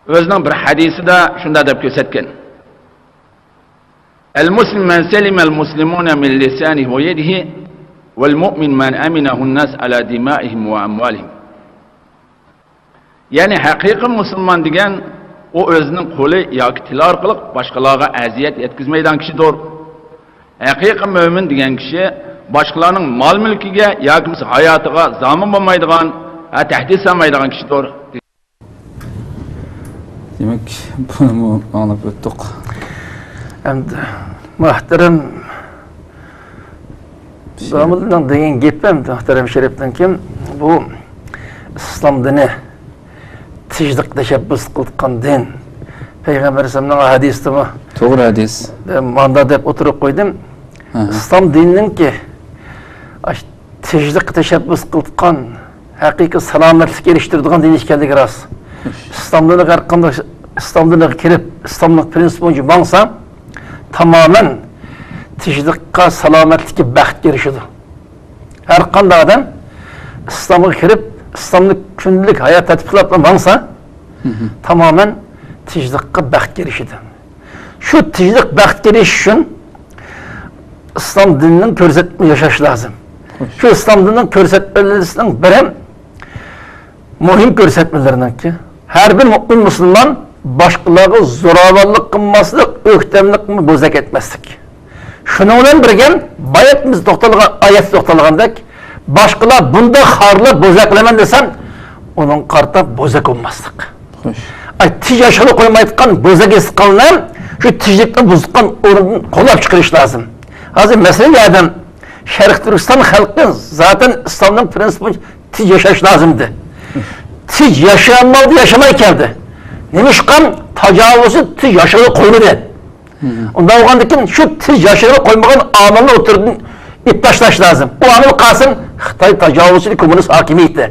ئۆزىنىڭ بىر ھەدىسىدە شۇنداق دەپ كۆرسەتكەن: «المسلم من سلم المسلمون من لسانه ويده، والمؤمن من أمنه الناس على دمائهم وأموالهم.» يەنى ھەقىقىي مۇسۇلمان دېگەن ئۇ ئۆزىنىڭ قولى ياكى تىلى ئارقىلىق باشقىلارغا ئەزىيەت يەتكۈزمەيدىغان كىشىدۇر. ھەقىقىي مۆمىن دېگەن كىشى باشقىلارنىڭ مال-مۈلكىگە ياكى بولمىسا ھاياتىغا زامىن بولمايدىغان، ھە، تەھدىت سالمايدىغان كىشىدۇر. دېمەك، بۇنىمۇ ئاڭلاپ ئۆتتۇق. ئەمدى مۇھتەرەم داموللىنىڭ دېگەن گېپى، مۇھتەرەم شېرىپنىڭكى، بۇ ئىسلام دىنى تىنچلىق تەشەببۇس قىلىدىغان دىن. پەيغەمبەر ئەلەيھىسسالامنىڭ ھەدىسىدىمۇ، توغرا ھەدىس، ماندا دەپ ئوتتۇرىغا قويدۇم. ئىسلام دىنىنىڭكى ئاش-، تىنچلىققا تەشەببۇس قىلىدىغان، ھەقىقىي سالامەتلىككە ئېرىشتۈرىدىغان دىن ئىكەنلىكى راست. ئىسلام دىنىغا ھەر قانداق، ئىسلام دىنىغا كىرىپ، ئىسلامنىڭ پرىنسىپى بويىچە ماڭسا، تامامەن تىنچلىققا، سالامەتلىككە، بەختكە ئېرىشىدۇ. ھەر قانداق ئادەم ئىسلامغا كىرىپ، ئىسلامنى كۈندىلىك ھايات تەرتىپى بىلەن ماڭسا، تامامەن تىنچلىققا، بەختكە ئېرىشىدۇ. شۇ تىنچلىق، بەختكە ئېرىشىش ئۈچۈن ئىسلام دىنىنىڭ كۆرسەتمە ياشاش لازىم. شۇ ئىسلام دىنىنىڭ كۆرسەتمىلىرىنىڭ بىرى، مۇھىم كۆرسەتمىلىرىنىڭكى، ھەر بىر مۆمىن مۇسۇلمان باشقىلارغا زوراۋانلىق قىلماسلىق، ئۆكتەملىكنى بوزەك ئەتمەسلىك. شۇنىڭ بىلەن بىرگە، بايا بىز توختالغان، ئايەتتە توختالغاندەك، باشقىلار بۇنداق خارلاپ بوزەك قىلىمەن دېسە، ئۇنىڭغا قارىتا بوزەك بولماسلىق. خوش. ئاي، تىنچ ياشاۋلىق قويمايدىغان بوزەك ھېس قىلغان، شۇ تىنچلىقنى بۇزغان ئورۇندىن قوغلاپ چىقىرىش لازىم. ھازىر مەسىلەن، ئادەم شەرقىي تۈركىستان خەلقى زاتەن ئىسلامنىڭ پرىنسىپى بويىچە تىنچ ياشاش لازىمدى. تىنچ ياشىيالمىدى، ياشىماي كەلدى. نېمىشقا؟ تاجاۋۇزچى تىنچ ياشاۋلىق قويمىدى. ئۇنداق بولغاندىكىن شۇ تىنچ ياشاۋلىق قويمىغان ئامىلنى ئوتتۇردىن ئېلىپ تاشلاش لازىم. ئۇ ئامىل قالسۇن خىتاي تاجاۋۇزچىلىق، كوممۇنىست ھاكىمىيىتى.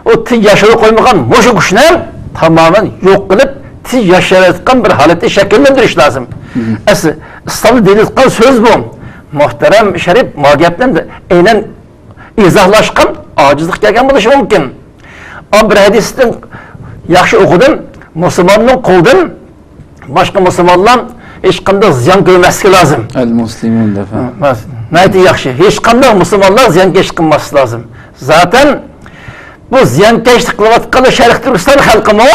ئۇ تىنچ ياشاۋلىق قويمىغان مۇشۇ كۈچنى تامامەن يوق قىلىپ، تىنچ ياشاۋاتقان بىر ھالەتنى شەكىللەندۈرۈش لازىم. ئەسلى ئىسلامدا دېيىلىۋاتقان سۆز بۇ. مۇھتەرەم شەرىپ ما گەپنى ئەينەن ئىزاھلاشقان ئاجىزلىق كەلگەن بولۇشى مۇمكىن. ئەمما بىر ھەدىستىن ياخشى ئوقۇدۇم. مۇسۇلماننىڭ قولىدىن باشقا مۇسۇلمانلار ھېچقانداق زىيان كۆرمەسلىكى لازىم. ئەل مۇسلىمۇن دەپ، ھە. ناھايىتى ياخشى. ھېچقانداق مۇسۇلمانلار زىيانكەشلىك قىلماسلىقى لازىم. زاتەن بۇ زىيانكەشلىك قىلىۋاتقانلار شەرقىي تۈركىستان خەلقىمۇ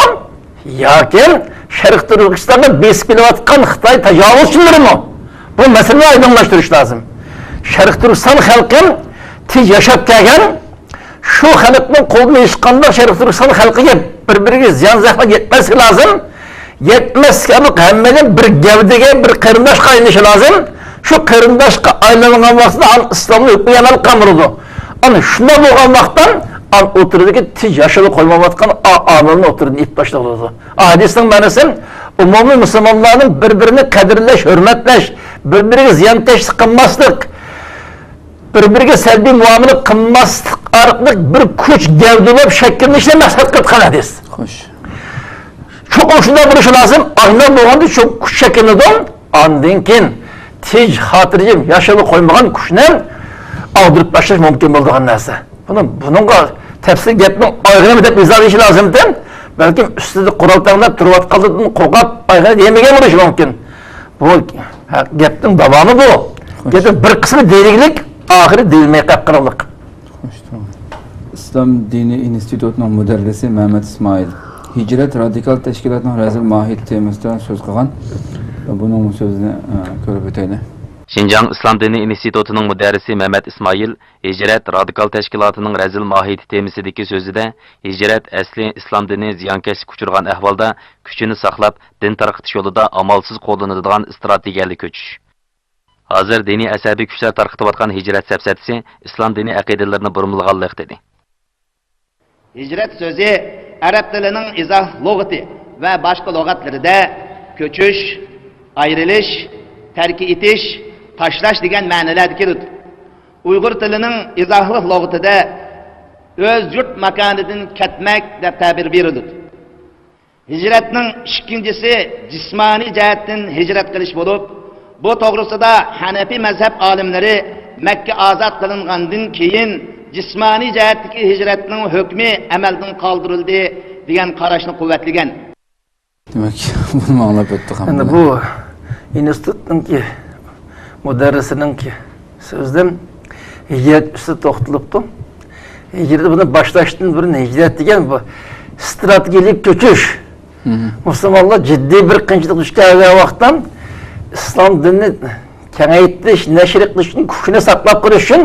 ياكى شەرقىي تۈركىستاندا بېسىپ كېلىۋاتقان خىتاي تاجاۋۇزچىلىرىمۇ؟ بۇ مەسىلىنى ئايدىڭلاشتۇرۇش لازىم. شەرقىي تۈركىستان خەلقى تىنچ ياشاپ كەلگەن، شۇ خەلقنىڭ قولىدىن ھېچقانداق شەرقىي تۈركىستان خەلقىگە بىر-بىرىگە زىيان-زەخمەت يەتمەسلىكى لازىم. يەتمەسلىك ئارقىلىق ھەممىگە بىر گەۋدىگە، بىر قېرىنداشقا ئايلىنىشى لازىم. شۇ قېرىنداشقا ئايلانغان ۋاقتىدا ئان ئىسلامنى ھۆكمى ئەمەل قىلغان بولىدۇ. ئان شۇنداق بولغان ۋاقىتتا ئان ئوتتۇرىدىكى تىنچ ياشاۋلىق قويمايۋاتقان ئا-، ئامىلنى ئوتتۇرىدىن ئېلىپ تاشلىغىلى بولىدۇ. ھەدىسنىڭ مەنىسى ئومۇمىي مۇسۇلمانلارنىڭ بىر-بىرىنى قەدىرلەش، ھۆرمەتلەش، بىر-بىرىگە زىيانكەشلىك قىلماسلىق، بىر-بىرىگە سەلبىي مۇئامىلە قىلماسلىق ئارقىلىق بىر كۈچ گەۋدىلەپ شەكىللىنىشنى مەقسەت قىلىدىغان ھەدىس. خوش. چوقۇم شۇنداق بولۇشى لازىم. ئانداق بولغاندا شۇ كۈچ شەكىللىنىدۇ. ئاندىن كېيىن تىنچ، خاتىرجەم ياشاۋلىق قويمىغان كۈچنى ئاغدۇرۇپ تاشلاش مۇمكىن بولىدىغان نەرسە. بۇنى، بۇنىڭغا تەپسىلىي گەپنىڭ ئايىغىنى دەپ ئىزاھلىشى لازىمكەن. بەلكىم ئۈستىدە قورال تەڭلەپ تۇرۇۋاتقانلىرىدىن قورقۇپ ئايىغىنى دېمىگەن بولۇشى مۇمكىن. بۇ ھە، گەپنىڭ داۋامى بۇ. خوش. گەپنىڭ بىر قىسمى دېيىلگىلىك، ئاخىرى دېيىلمەي قېلىپ قالغانلىق. خوش، تامام. ئىسلام دىنى ئىنستىتۇتىنىڭ مۇدەررىسى مەمەت ئىسمائىل. ھىجرەت رادىكال تەشكىلاتىنىڭ رەزىل ماھىيىتى تېمىسىدا سۆز قىلغان. بۇنىڭ سۆزىنى، ئە، كۆرۈپ ئۆتەيلى. شىنجاڭ ئىسلام دىنى ئىنستىتۇتىنىڭ مۇدەررىسى مەمەت ئىسمائىل ھىجرەت رادىكال تەشكىلاتىنىڭ رەزىل ماھىيىتى تېمىسىدىكى سۆزىدە، ھىجرەت ئەسلى ئىسلام دىنى زىيانكەشلىككە ئۇچرىغان ئەھۋالدا كۈچىنى ساقلاپ، دىن تارقىتىش يولىدا ئامالسىز قوللىنىدىغان ئىستراتېگىيەلىك كۈچ. ھازىر دىنىي ئەسەبىي كۈچلەر تارقىتىۋاتقان ھىجرەت سەپسەتىسى ئىسلام دىنىي ئەقىدىلىرىنى بۇرمىلىغانلىق، دېدى. ھىجرەت سۆزى ئەرەب تىلىنىڭ ئىزاھ لۇغىتى ۋە باشقا لۇغەتلىرىدە كۆچۈش، ئايرىلىش، تەرك ئېتىش، تاشلاش دېگەن مەنىلەردە كېلىدۇ. ئۇيغۇر تىلىنىڭ ئىزاھلىق لۇغىتىدە ئۆز يۇرت ماكانىدىن كەتمەك دەپ تەبىر بېرىلىدۇ. ھىجرەتنىڭ ئىككىنچىسى جىسمانىي جەھەتتىن ھىجرەت قىلىش بولۇپ، بۇ توغرىسىدا ھەنەپىي مەزھەپ ئالىملىرى مەككە ئازاد قىلىنغاندىن كېيىن جىسمانىي جەھەتتىكى ھىجرەتنىڭ ھۆكمى ئەمەلدىن قالدۇرۇلدى دېگەن قاراشنى قۇۋۋەتلىگەن. دېمەك، بۇنى ئاڭلاپ ئۆتتۇق ئەمدى ھەممىلا. بۇ ئىنستىتۇتنىڭكى مۇدەررىسىنىڭكى سۆزىدىن ھىجرەت ئۈستىدە توختىلىپتۇ. ھىجرەت، بۇنى باشلاشتىن بۇرۇن ھىجرەت دېگەن بۇ ستراتېگىيەلىك كۆچۈش. مم. مۇسۇلمانلار جىددىي بىر قىيىنچىلىققا دۇچ كەلگەن ۋاقىتتا ئىسلام دىنىنى كېڭەيتىش، نەشر قىلىشتىن كۈچىنى ساقلاپ قېلىش ئۈچۈن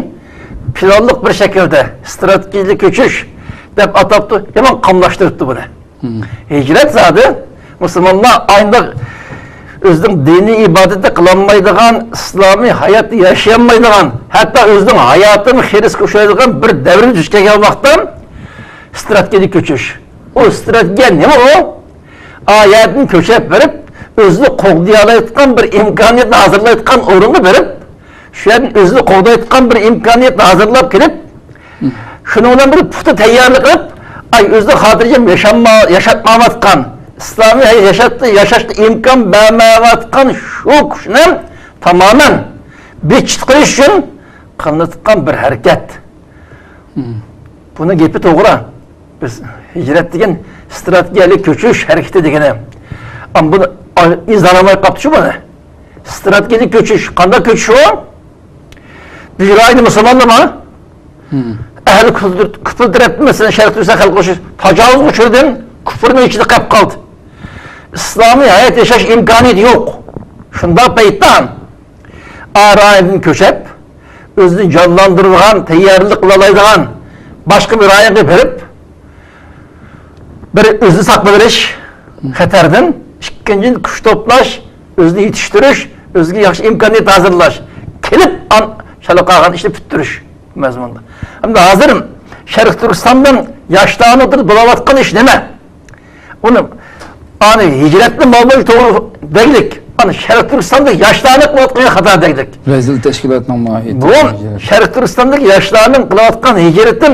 پىلانلىق بىر شەكىلدە ستراتېگىيەلىك كۆچۈش دەپ ئاتاپتۇ. يامان قاملاشتۇرۇپتۇ بۇنى. مم. ھىجرەت زادى مۇسۇلمانلار ئاينداق ئۆزىنىڭ دىنىي ئىبادىتى قىلالمايدىغان، ئىسلامىي ھاياتتا ياشىيالمايدىغان، ھەتتا ئۆزىنىڭ ھاياتىنى خىرىسكە ئۇشۇرايدىغان بىر دەۋرگە دۇچ كەلگەن ۋاقىتتا ستراتېگىيەلىك كۆچۈش. ئۇ ستراتېگىيە نېمە ئۇ؟ ئا يەردىن كۆچۈپ بېرىپ، ئۆزىنى قوغدىيالايدىغان بىر ئىمكانىيەتنى ھازىرلايدىغان ئورۇنغا بېرىپ، شۇ يەردىن ئۆزىنى قوغدايدىغان بىر ئىمكانىيەتنى ھازىرلاپ كېلىپ، شۇنىڭ بىلەن بىر پۇختا تەييارلىق قىلىپ، ئاي، ئۆزىنى خاتىرجەم ياشانما-، ياشاتمايۋاتقان، ئىسلامىي ھايات ياشاشقا ئىمكان بەرمەيۋاتقان شۇ كۈچنى تامامەن بىچىت قىلىش ئۈچۈن قىلىنىۋاتقان بىر ھەرىكەت. مم. بۇنىڭ گېپى توغرا. بىز ھىجرەت دېگەن ستراتېگىيەلىك كۆچۈش ھەرىكىتى دېگىنى. ئەمما بۇنى ئىزاھلىماي قاپتۇ شۇ بۇنى. ستراتېگىيەلىك كۆچۈش، قانداق كۆچۈش ئۇ؟ بۇ رايوندا مۇسۇلمانلارمۇ؟ مم. ئەھلى كۇفر، كۇفر تەرەپتىن، مەسىلەن، شەرقىي تۈركىستان خەلقى ئۇشۇ تاجاۋۇزغا ئۇچرىدى، كۇفرنىڭ ئىچىدە قېلىپ قالدى. ئىسلامىي ھايات ياشاش ئىمكانىيىتى يوق. شۇنداق پەيتتە ئا رايوندىن كۆچۈپ، ئۆزىنى جانلاندۇرىدىغان، تەييارلىق قىلالايدىغان باشقا بىر رايونغا بېرىپ، بىر ئۆزىنى ساقلىۋېلىش خەتەردىن، ئىككىنچىدىن، كۈچ توپلاش، ئۆزىنى يېتىشتۈرۈش، ئۆزىگە ياخشى ئىمكانىيەت ھازىرلاش، كېلىپ ئان-، شالا قالغان ئىشنى پۈتتۈرۈش مەزمۇندا. ئەمدى ھازىر شەرقىي تۈركىستاندا ياشلارنىڭ بولاۋاتقان ئىش نېمە؟ ئۇنى، ئانى ھىجرەتنى ماۋۇ توغرا دەگلىك. ئانى شەرقىي تۈركىستاندا ياشلارنىڭ قىلىۋاتقان خاتا دەگلىك. رەزىل تەشكىلاتنىڭ ماھىيىتى بۇ ھىجرەت. شەرقىي تۈركىستاندىكى ياشلارنىڭ قىلىۋاتقان ھىجرىتى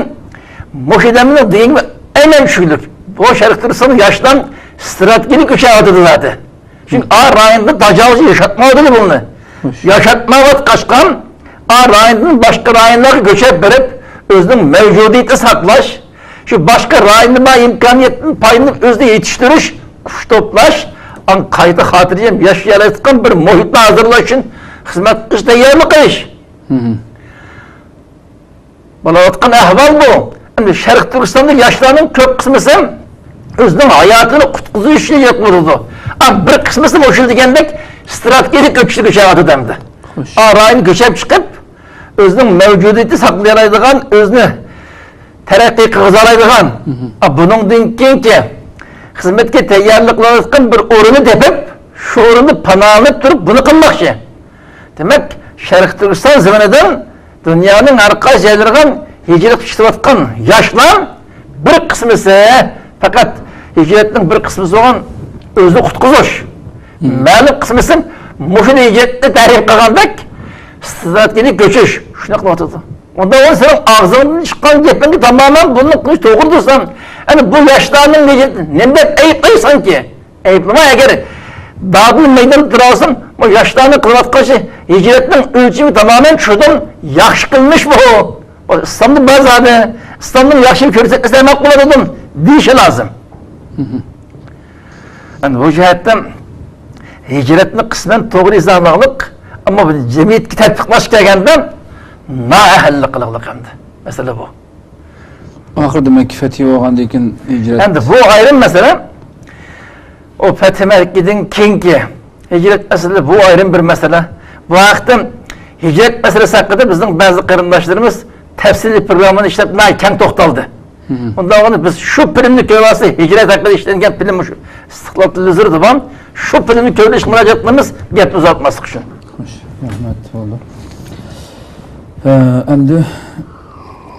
مۇشۇ دەمنىڭ دېگىنى ئەينەن چۈشىنىكلىك. بۇ شەرقىي تۈركىستاندا ياشلار ستراتېگىيەلىك كۆچۈۋاتىدۇ زادى. چۈنكى ئا رايوندا تاجاۋۇزچى ياشاتمايۋاتىدۇ بۇنى. خوش. ياشاتمايۋاتقاچقا، ئا رايوندىن باشقا رايونلارغا كۆچۈپ بېرىپ، ئۆزىنىڭ مەۋجۇدىيىتىنى ساقلاش، شۇ باشقا رايوندا بار ئىمكانىيەتتىن پايدىلىنىپ ئۆزىنى يېتىشتۈرۈش، كۈچ توپلاش، ئاڭ قايتا خاتىرجەم ياشىيالايدىغان بىر مۇھىتنى ھازىرلاش ئۈچۈن خىزمەت قىلىش، تەييارلىق قىلىش. مم. بولۇۋاتقان ئەھۋال بۇ. ئەمدى شەرقىي تۈركىستاندا ياشلارنىڭ كۆپ قىسمىسى ئۆزىنىڭ ھاياتىنى قۇتقۇزۇش ئۈچۈن يوقىلىدۇ. ئەمما بىر قىسمىسى مۇشۇ دېگەندەك ستراتېگىيەلىك كۆچۈشكە كۆچۈۋاتىدۇ ئەمدى. خوش. ئا رايونغا كۆچۈپ چىقىپ، ئۆزىنىڭ مەۋجۇدىيىتىنى ساقلىيالايدىغان، ئۆزىنى تەرەققىي قىلغۇزالايدىغان، مم. ئا، بۇنىڭدىن كېيىنكى خىزمەتكە تەييارلىق قىلالايدىغان بىر ئورۇننى تېپىپ، شۇ ئورۇندا پاناھلىنىپ تۇرۇپ بۇنى قىلماقچى. دېمەك، شەرقىي تۈركىستان زېمىنىدىن دۇنيانىڭ ھەر قايسى جايلىرىغا ھىجرەت قىلىۋاتقان ياشلار بىر قىسمىسى پەقەت ھىجرەتنىڭ بىر قىسمىسى بولغان ئۆزىنى قۇتقۇزۇش. مم. مەلۇم قىسمىسى مۇشۇ ھىجرەتنى تەرغىب قىلغاندەك ستراتېگىيەلىك كۆچۈش. شۇنداق قىلىۋاتىدۇ. ئۇندا ئۇ سېنىڭ ئاغزىڭدىن چىققان گېپىڭگە تامامەن بۇنى قىلىش توغرا تۇرسا، ئەنە بۇ ياشلارنىڭ نىيىتىنى نېمە دەپ ئەيىبلەيسەنكى؟ ئەيىبلىمە، ئەگەر دادىل مەيداندا تۇرالىسام، بۇ ياشلارنىڭ قىلىۋاتقان ئىشى ھىجرەتنىڭ ئۆلچىمى تامامەن چۈشىدۇ، ياخشى قىلمىش بۇ. بۇ ئىسلامدا بار زادى، ئىسلامنىڭ ياخشى كۆرسەتمىسە نېمە بولىدۇ دېيىشى لازىم. مم. ئەنە بۇ جەھەتتىن ھىجرەتنى قىسمەن توغرا ئىزاھلىغانلىق، ئەمما بۇ جەمئىيەتكە تەتبىقلاش كەلگەندە نائەھلىلىك قىلغانلىق ئەمدى. مەسىلە بۇ. ئاخىرىدا مەككە فەتھى بولغاندىن كېيىن ھىجرەت. ئەمدى بۇ ئايرىم مەسىلە. ئۇ پەتھى مەككىدىن كېيىنكى ھىجرەت مەسىلىسى بۇ ئايرىم بىر مەسىلە. بۇ ھەقتە ھىجرەت مەسىلىسى ھەققىدە بىزنىڭ بەزى قېرىنداشلىرىمىز تەپسىلىي پروگراممىنى ئىشلەپ، ناھايىتى كەڭ توختالدى. مم. ئۇنداق بولغاندا بىز شۇ فىلىمنى كۆرۈۋالساق، ھىجرەت ھەققىدە ئىشلەنگەن فىلىم مۇشۇ ئىستىقلال تېلېۋىزورىدا بار. شۇ فىلىمنى كۆرۈۋېلىشقا مۇراجىئەت قىلىمىز، گەپنى ئۇزارتماسلىق ئۈچۈن. خوش، رەھمەت، بولدى. ئە، ئەمدى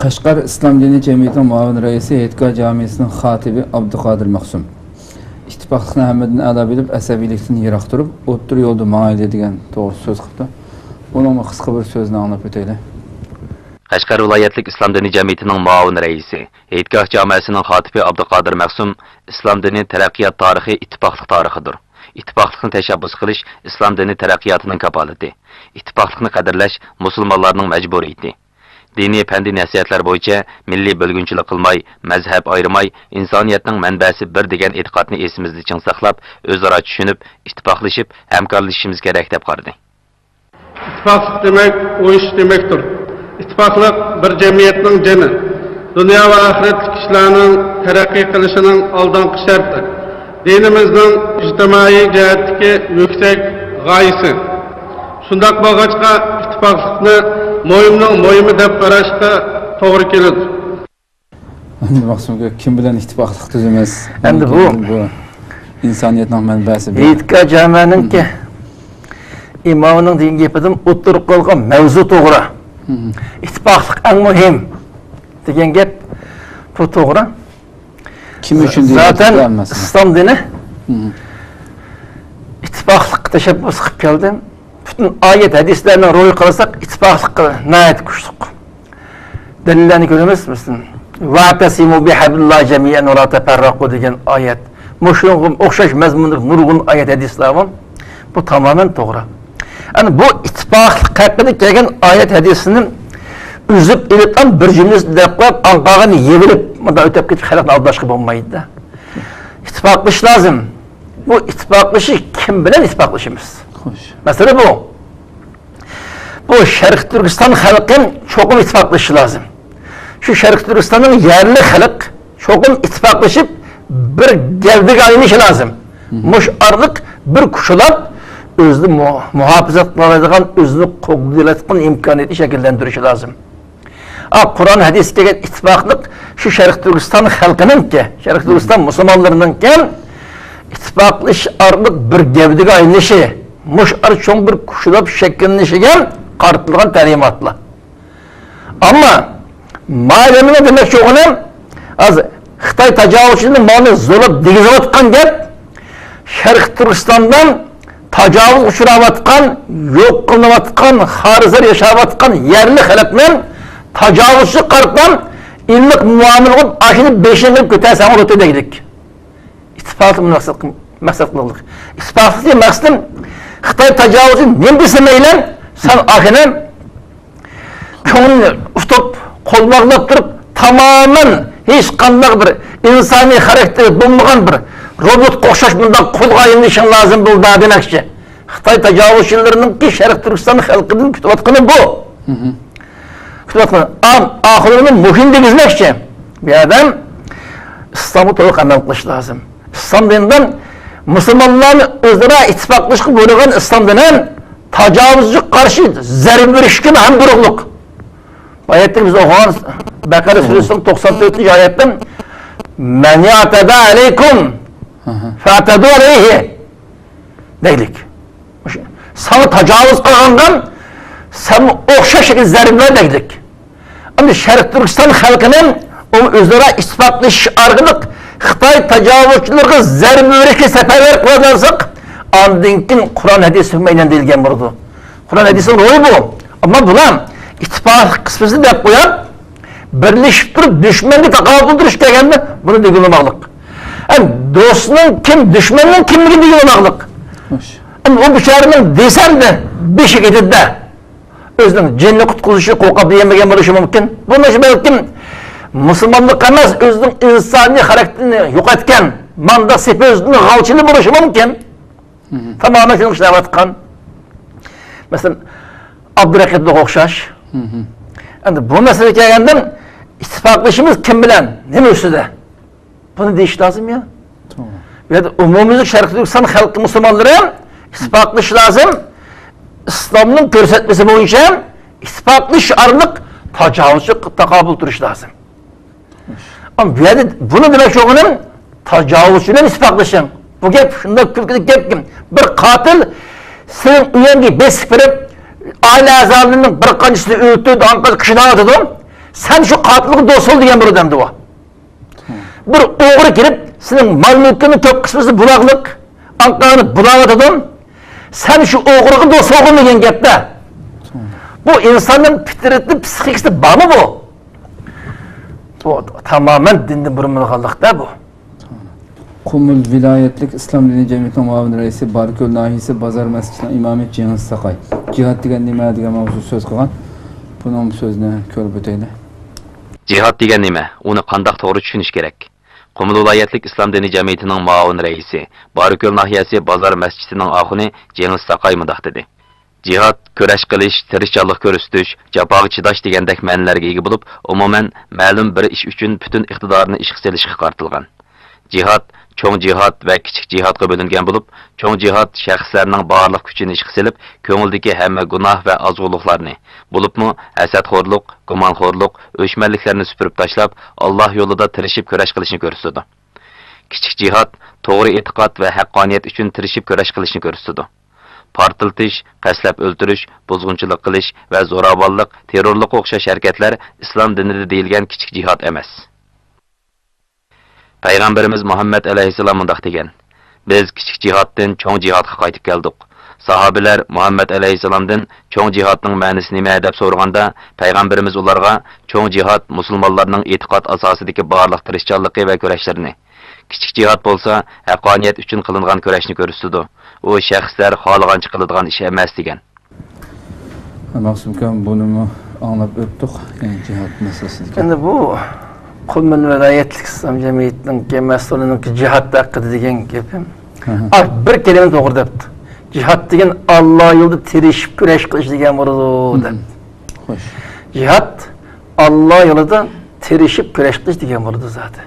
قەشقەر ئىسلام دىنى جەمئىيىتىنىڭ مۇئاۋىن رەئىسى، ھېيتگاھ جامىسىنىڭ خاتىپى ئابدۇقادىر مەخسۇم. ئىتتىپاق ئىتتىپاقلىقنى ھەممىدىن ئەلا بىلىپ، ئەسەبىيلىكتىن يىراق تۇرۇپ، ئوتتۇرا يولدا ماڭايلى دېگەن توغرىسىدا سۆز قىپتۇ. ئۇنىڭغا قىسقا بىر سۆزنى ئاڭلاپ ئۆتەيلى. قەشقەر ۋىلايەتلىك ئىسلام دىنى جەمئىيىتىنىڭ مۇئاۋىن رەئىسى، ھېيتگاھ جامەسىنىڭ خاتىپى ئابدۇقادىر مەخسۇم، ئىسلام دىنى تەرەققىيات تارىخى ئىتتىپاقلىق تارىخىدۇر. ئىتتىپاقلىقنى تەشەببۇس قىلىش ئىسلام دىنى تەرەققىياتىنىڭ كاپالىتى. ئىتتىپاقلىقنى قەدىرلەش مۇسۇلمانلارنىڭ مەجبۇرىيىتى. دىنىي پەندىي نەسىھەتلەر بويىچە مىللىي بۆلگۈنچىلىك قىلماي، مەزھەپ ئايرىماي، ئىنسانىيەتنىڭ مەنبەسى بىر دېگەن ئېتىقادنى ئېسىمىزدە چىڭ ساقلاپ، ئۆزئارا چۈشىنىپ، ئىتتىپاقلىشىپ، ھەمكارلىشىشىمىز كېرەك، دەپ قارىدى. ئىتتىپاقلىق دېمەك، ئۇيۇشۇش دېمەكتۇر. ئىتتىپاقلىق بىر جەمئىيەتنىڭ جېنى. دۇنيا ۋە ئاخىرەتلىك كىشىلەرنىڭ تەرەققىي قىلىشىنىڭ ئالدىنقى شەرتى. دىنىمىزنىڭ ئىجتىمائىي جەھەتتىكى يۈكسەك غايىسى. شۇنداق بولغاچقا، ئىتتىپاقلىقنى مۇھىمنىڭ مۇھىمى دەپ قاراشقا توغرا كېلىدۇ. ئەمدى مەخسۇم ئاكا، كىم بىلەن ئىتتىپاقلىق تۈزىمىز؟ ئەمدى بۇ بۇ ئىنسانىيەتنىڭ مەنبەسى بۇ. ھېيتگاھ جامەنىڭكى ئىمامىنىڭ دېگەن گېپىدىن ئوتتۇرىغا قويۇلغان مەۋزۇ توغرا. مم. ئىتتىپاقلىق ئەڭ مۇھىم دېگەن گەپ بۇ توغرا. كىم ئۈچۈن دېگەن زاتەن ئىتتىپاق ئەمەس. ئىسلام دىنى مم. ئىتتىپاقلىققا تەشەببۇس قىلىپ كەلدى. پۈتۈن ئايەت، ھەدىسلەرنىڭ روھىغا قارىساق، ئىتتىپاقلىققا ناھايىتى كۈچلۈك. دەلىللەرنى كۆرىمىز، مەسىلەن، «ۋەئتەسىمۇ بىھەبلىللاھى جەمىئەن ۋە لا تەپەررەقۇ» دېگەن ئايەت. مۇشۇنىڭغا ئوخشاش مەزمۇندىكى نۇرغۇن ئايەت، ھەدىسلەر بار. بۇ تامامەن توغرا. ئەنە بۇ ئىتتىپاقلىق ھەققىدە كەلگەن ئايەت، ھەدىسنى ئۈزۈپ ئېلىپ، بىر جۈملىسىدە دەپ قويۇپ، ئاڭقاغىنى يېۋىلىپ، مۇنداق ئۆتۈپ كېتىپ، خەلقنى ئالداشقا بولمايدۇ-دە. ئىتتىپاقلىشىش لازىم. بۇ ئىتتىپاقلىشىش كىم بىلەن ئىتتىپاقلىشىمىز؟ خوش. مەسىلە بۇ. بۇ شەرقىي تۈركىستان خەلقى چوقۇم ئىتتىپاقلىشىشى لازىم. شۇ شەرقىي تۈركىستاننىڭ يەرلىك خەلق چوقۇم ئىتتىپاقلىشىپ، بىر گەۋدىگە ئايلىنىشى لازىم. مم. مۇشۇ ئارىلىق بىر كۈچ ئۇلاپ، ئۆزىنى مۇ-، مۇھاپىزەت قىلالايدىغان، ئۆزىنى قوغدىيالايدىغان ئىمكانىيەتنى شەكىللەندۈرۈشى لازىم. ئا، قۇرئان، ھەدىستە كەلگەن ئىتتىپاقلىق شۇ شەرقىي تۈركىستان خەلقىنىڭكى، شەرقىي تۈركىستان مۇسۇلمانلىرىنىڭكى ئىتتىپاقلىشىش ئارقىلىق بىر گەۋدىگە ئايلىنىشى، مۇشۇ ئارا چوڭ بىر كۈچ ئۇلاپ شەكىللىنىشىگە قارىتىلغان تەلىماتلار. ئەمما ماۋۇ دېمەكچى بولغىنىم، ھازىر خىتاي تاجاۋۇزچىلىرى ماۋۇنى زورلاپ دېگۈزۈۋاتقان گەپ، شەرقىي تۈركىستاندا تاجاۋۇزغا ئۇچراۋاتقان، يوق قىلىنىۋاتقان، خارىزلار ياشاۋاتقان يەرلىك خەلقنى تاجاۋۇزچىغا قارىتىپ، ئىللىق مۇئامىلە قىلىپ، ئاشۇنى بېشىنى كۆتەرسەڭ بولىدۇ دەيدىك. ئىتتىپاقلىق مەقسەت قىل-، مەقسەت قىلغانلىق. ئىتتىپاقلىق دېگەن مەقسىتىم، خىتاي تاجاۋۇزچى نېمە دېسە مەيلى، سەن ئاشۇنى كۆڭلىنى ئۇتۇپ، قول باغلاپ تۇرۇپ، تامامەن ھېچقانداق بىر ئىنسانىي خاراكتېرى بولمىغان بىر روبوتقا ئوخشاش بۇنداق قۇلغا ئايلىنىشىڭ لازىم بولدى دېمەكچى. خىتاي تاجاۋۇزچىلىرىنىڭكى شەرقىي تۈركىستان خەلقىدىن كۈتۈۋاتقىنى بۇ. مم. كۈتۈۋاتقىنى. ئا-، ئاخىرىنى مۇھىم دېگۈزمەكچى. بۇ يەردە ئىسلامغا تولۇق ئەمەل قىلىش لازىم. ئىسلام دىنىدا مۇسۇلمانلارنى ئۆزئارا ئىتتىپاقلىشىشقا بۇيرۇغان ئىسلام دىنى تاجاۋۇزچىغا قارشى زەربە بېرىشكە ھەم بۇيرۇقلۇق. بۇ ئايەتتە بىز ئوقۇغان بەقەرە سۈرىسىنىڭ توقسان تۆتىنچى ئايەتتە، «مەن ئەتەدە ئەلەيكۇم فەتەدۇ ئەلەيھى» دەيلىك. ساڭا تاجاۋۇز قىلغانغا سەن ئوخشاش شەكىلدە زەربە بەر دەيلىك. ئەمدى شەرقىي تۈركىستان خەلقىنى ئۇ ئۆزئارا ئىتتىپاقلىشىش ئارقىلىق خىتاي تاجاۋۇزچىلىرىغا زەربە بېرىشكە سەپەرۋەر قىلالىساق، ئاندىن كېيىن قۇرئان ھەدىس ھۆكمەيدىغان دېيىلگەن بولىدۇ. قۇرئان ھەدىسنىڭ روھى بۇ. ئەمما بۇلار ئىتتىپاقلىق قىسمىسىنى دەپ قويۇپ، بىرلىشىپ تۇرۇپ دۈشمەنگە تاقابىل تۇرۇش دېگەندە بۇنى دېگىلىماقلىق. ئەم، دوستنىڭ كىم، دۈشمەننىڭ كىملىكىنى دېگىلىماقلىق. خوش. ئەم، ئۇ بىچارىنىڭ دېسەمدە بېشى كېتىدىدە. ئۆزىنىڭ جېنىنى قۇتقۇزۇشى قوقۇپ دېيەلمىگەن بولۇشى مۇمكىن. بولمىسا بەلكىم مۇسۇلمانلىق ئەمەس، ئۆزىنىڭ ئىنسانىي خاراكتېرىنى يوقاتقان، مانداق سېپىزلىكنىڭ غالچىلى بولۇشى مۇمكىن. مم. تامامەن شۇنى ئىشلەۋاتقان. مەسىلەن، ئابدۇرەقىبلىققا ئوخشاش. مم. ئەمدى بۇ مەسىلىگە كەلگەندە، ئىتتىپاقلىشىمىز كىم بىلەن، نېمە ئۈستىدە؟ بۇنى دېيىش لازىم يا. توغرا. بۇ يەردە ئومۇميۈزلۈك شەرقىي تۈركىستان خەلقى مۇسۇلمانلىرى ئىتتىپاقلىشىش لازىم. ئىسلامنىڭ كۆرسەتمىسى بويىچە ئىتتىپاقلىشىش ئارقىلىق تاجاۋۇزچىغا تاقابىل تۇرۇش لازىم. ئەمما بۇ يەردە بۇنى دېمەكچى بولغىنىم، تاجاۋۇزچى بىلەن ئىتتىپاقلىشىڭ. بۇ گەپ شۇنداق كۈلكىلىك گەپكى، بىر قاتىل سېنىڭ ئۆيۈڭگە بېسىپ كىرىپ، ئائىلە ئەزالىرىنىڭ بىر قانچىسىنى ئۆلتۈردى، ئاڭقاس كىشىنى ئاتىدۇ. سەن شۇ قاتىلغا دوست بول دېگەن بولىدۇ ئەمدى ئۇ. بىر ئوغرى كىرىپ، سېنىڭ مال-مۈلكۈڭنىڭ كۆپ قىسمىسى بۇلاغلىق، ئاڭقارنى بۇلاۋاتىدۇ. سەن شۇ ئوغرىغا دوست بولغىن دېگەن گەپتە. بۇ ئىنساننىڭ پىترىتى، پسىخىكىسىدە بارمۇ بۇ؟ بۇ تامامەن دىندىن بۇرمىلىغانلىقتا بۇ. قۇمۇل ۋىلايەتلىك ئىسلام دىنىي جەمئىيىتىنىڭ مۇئاۋىن رەئىسى، باركۆل ناھىيەسى بازار مەسچىتىنىڭ ئىمامى جېڭىز ساقاي جىھاد دېگەن نېمە دېگەن ماۋزۇدا سۆز قىلغان. بۇنىڭ سۆزىنى كۆرۈپ ئۆتەيلى. جىھاد دېگەن نېمە؟ ئۇنى قانداق توغرا چۈشىنىش كېرەك؟ قۇمۇل ۋىلايەتلىك ئىسلام دىنىي جەمئىيىتىنىڭ مۇئاۋىن رەئىسى، باركۆل ناھىيەسى بازار مەسچىتىنىڭ ئاخۇنى جېڭىز ساقاي مۇنداق دېدى: جىھاد، كۈرەش قىلىش، تىرىشچانلىق كۆرسىتىش، جاپاغا چىداش دېگەندەك مەنىلەرگە ئىگە بولۇپ، ئومۇمەن، مەلۇم بىر ئىش ئۈچۈن پۈتۈن ئىقتىدارنى ئىشقا سېلىشقا قارىتىلغان. جىھاد چوڭ جىھاد ۋە كىچىك جىھادقا بۆلۈنگەن بولۇپ، چوڭ جىھاد شەخسلەرنىڭ بارلىق كۈچىنى ئىشقا سېلىپ، كۆڭلىدىكى ھەممە گۇناھ ۋە ئازغۇنلۇقلارنى، بولۇپمۇ ھەسەتخورلۇق، گۇمانخورلۇق، ئۆچمەنلىكلەرنى سۈپۈرۈپ تاشلاپ، ئاللا يولىدا تىرىشىپ كۈرەش قىلىشنى كۆرسىتىدۇ. كىچىك جىھاد توغرا ئېتىقاد ۋە ھەققانىيەت ئۈچۈن تىرىشىپ كۈرەش قىلىشنى كۆرسىتىدۇ. پارتلىتىش، قەستلەپ ئۆلتۈرۈش، بۇزغۇنچىلىق قىلىش ۋە زوراۋانلىق، تېررورلۇققا ئوخشاش ھەرىكەتلەر ئىسلام دىنىدا دېيىلگەن كىچىك جىھاد ئەمەس. پەيغەمبىرىمىز مۇھەممەد ئەلەيھىسسالام مۇنداق دېگەن: بىز كىچىك جىھادتىن چوڭ جىھادقا قايتىپ كەلدۇق. ساھابىلەر مۇھەممەد ئەلەيھىسسالامدىن چوڭ جىھادنىڭ مەنىسى نېمە دەپ سورىغاندا، پەيغەمبىرىمىز ئۇلارغا چوڭ جىھاد مۇسۇلمانلارنىڭ ئېتىقاد ئاساسىدىكى بارلىق تىرىشچانلىقى ۋە كۈرەشلىرىنى، كىچىك جىھاد بولسا ھەققانىيەت ئۈچۈن قىلىنغان كۈرەشنى كۆرسىتىدۇ. ئۇ شەخسلەر خالىغانچە قىلىدىغان ئىش ئەمەس، دېگەن. مەخسۇم ئاكام، بۇنىمۇ ئاڭلاپ ئۆتتۇق، يەنى جىھاد مەسىلىسىدىكى. ئەمدى بۇ قۇمۇل ۋىلايەتلىك ئىسلام جەمئىيىتىنىڭكى مەسئۇلىنىڭكى جىھاد ھەققىدە دېگەن گېپىم. ئاھ، بىر كەلىمە توغرا دەپتۇ. جىھاد دېگەن ئاللا يولىدا تىرىشىپ كۈرەش قىلىش دېگەن بولىدۇ، دەپتۇ. خوش. جىھاد ئاللا يولىدا تىرىشىپ كۈرەش قىلىش دېگەن بولىدۇ زادى.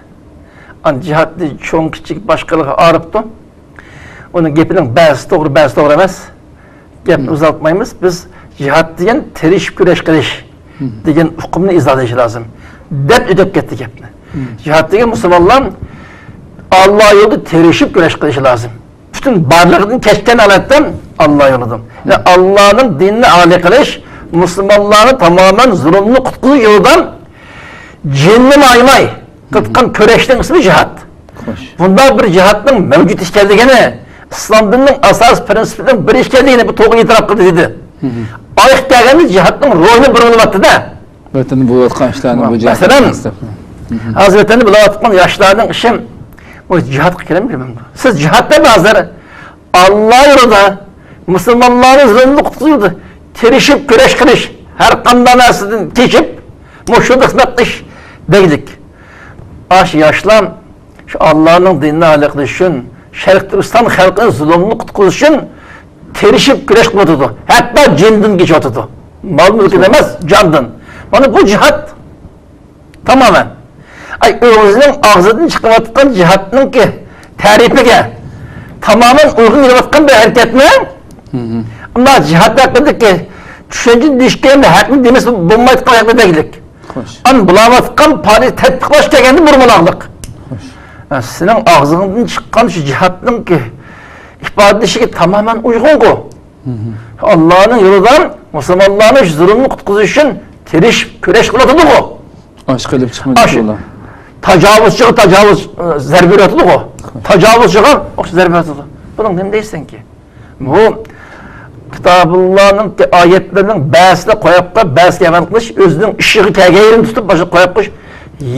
ئان جىھادنى چوڭ كىچىك باشقىلارغا ئايرىپتۇ. ئۇنىڭ گېپىنىڭ بەزىسى توغرا، بەزىسى توغرا ئەمەس. گەپنى ئۇزارتمايمىز. بىز جىھاد دېگەن تىرىشىپ كۈرەش قىلىش دېگەن ئۇقۇمنى ئىزاھلىشى لازىم، دەپ ئۆتۈپ كەتتى گەپنى. جىھاد دېگەن مۇسۇلمانلار ئاللا يولىدا تىرىشىپ كۈرەش قىلىشى لازىم. پۈتۈن بارلىقىدىن كەچكەن ھالەتتە ئاللا يولىدا، يەنى ئاللانىڭ دىنىنى ئالىي قىلىش، مۇسۇلمانلارنى تامامەن زۇلۇمدىن قۇتقۇزۇش يولىدا جېنىنى ئايىماي قىلىدىغان كۈرەشنىڭ ئىسمى جىھاد. خوش. بۇنداق بىر جىھادنىڭ مەۋجۇت ئىكەنلىكىنى، ئىسلام دىنىنىڭ ئاساسىي پىرىنسىپلىرىنىڭ بىرى ئىكەنلىكىنى بۇ توغرا ئېتىراپ قىلدى، دېدى. ئايىغى كەلگەندە جىھادنىڭ روھىنى بۇرمىلىۋەتتى-دە. ۋەتەندە بولۇۋاتقان ئىشلارنى بۇ جىھاد مەسىلەن، ھازىر ۋەتەندە بولۇۋاتقان ياشلارنىڭ ئىشى بۇ جىھادقا كىرەمدۇ؟ سىز جىھاد دەپ ھازىر ئاللا يولىدا مۇسۇلمانلارنى زۇلۇمدىن قۇتقۇزۇش يولىدا تىرىشىپ كۈرەش قىلىش، ھەر قانداق نەرسىدىن كېچىپ، مۇشۇنداق خىزمەت قىلىش دەيلىك. ئاشۇ ياشلار شۇ ئاللانىڭ دىنىنى ئالىي قىلىش ئۈچۈن، شەرقىي تۈركىستان خەلقىنى زۇلۇمدىن قۇتقۇزۇش ئۈچۈن تىرىشىپ كۈرەش قىلىۋاتىدۇ. ھەتتا جېنىدىن كېچىۋاتىدۇ. مال-مۈلكىدىن ئەمەس، جاندىن. مانا بۇ جىھاد تامامەن. ئاي، ئۆزىنىڭ ئاغزىدىن چىقىۋاتقان جىھادنىڭكى تەرىپىگە تامامەن ئۇيغۇن كېلىۋاتقان بىر ھەرىكەتنى، ئەمما جىھاد ھەققىدىكى چۈشەنچە دېيىشكەن ھەقنى دېمىسە بولمايدىغان ھەقنى دەيلىك. خوش. ئان بولۇۋاتقان پائالىيەت تەتبىقلاش دېگەننى بۇرمىلاقلىق. خوش. ھە، سېنىڭ ئاغزىڭدىن چىققان شۇ جىھادنىڭكى ئىپادىلىشىگە تامامەن ئۇيغۇنغۇ. ئاللانىڭ يولىدا مۇسۇلمانلارنى شۇ زۇلۇمدىن قۇتقۇزۇش ئۈچۈن تىرىشىپ كۈرەش قىلىۋاتىدىغۇ. ئاشقا ئېلىپ چىقمىدى ئاشۇ ئۇلار. تاجاۋۇزچىغا تاجاۋۇز، ئە، زەربە بېرىۋاتىدىغۇ. خوش. تاجاۋۇزچىغا ئوخشاش زەربە بېرىۋاتىدۇ. بۇنىڭ نېمە دەيسەنكى؟ بۇ كىتابۇللانىڭ ئايەتلىرىنىڭ بەزىسىنى قويۇپ قويۇپ، بەزىسىگە ئەمەل قىلىش، ئۆزىنىڭ ئىشىغا كەلگەن يېرىنى تۇتۇپ، باشقا قويۇپ قويۇش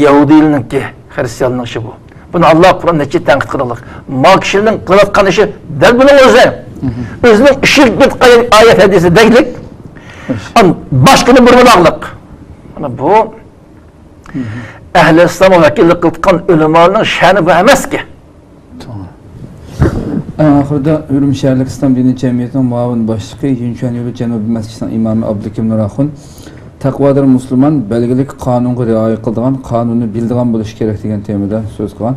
يەھۇدىيلىرىنىڭكى، خرىستىياننىڭ ئىشى بۇ. بۇنى ئاللا قۇرئان نەچچە تەنقىد قىلغانلىق. ما كىشىنىڭ قىلىۋاتقان ئىشى دەل بۇنىڭ ئۆزى. ئۆزىنىڭ ئىشىغا كەلگەن ئايەت ھەدىسى دەگلىك. ئان باشقىنى بۇرمىلاقلىق. مانا بۇ ئەھلى ئىسلامغا ۋەكىللىك قىلىدىغان ئۆلىمالارنىڭ شەنى بۇ ئەمەسكى. توغرا. ئەڭ ئاخىرىدا ئۈرۈمچى شەھەرلىك ئىسلام دىنىي جەمئىيىتىنىڭ مۇئاۋىن باشلىقى، يىنچۈەن يولى جەنۇبىي مەسچىتىنىڭ ئىمامى ئابلىكىم نۇراخۇن تەقۋادار مۇسۇلمان بەلگىلىك قانۇنغا رىئايە قىلىدىغان، قانۇننى بىلىدىغان بولۇشى كېرەك دېگەن تېمىدا سۆز قىلغان.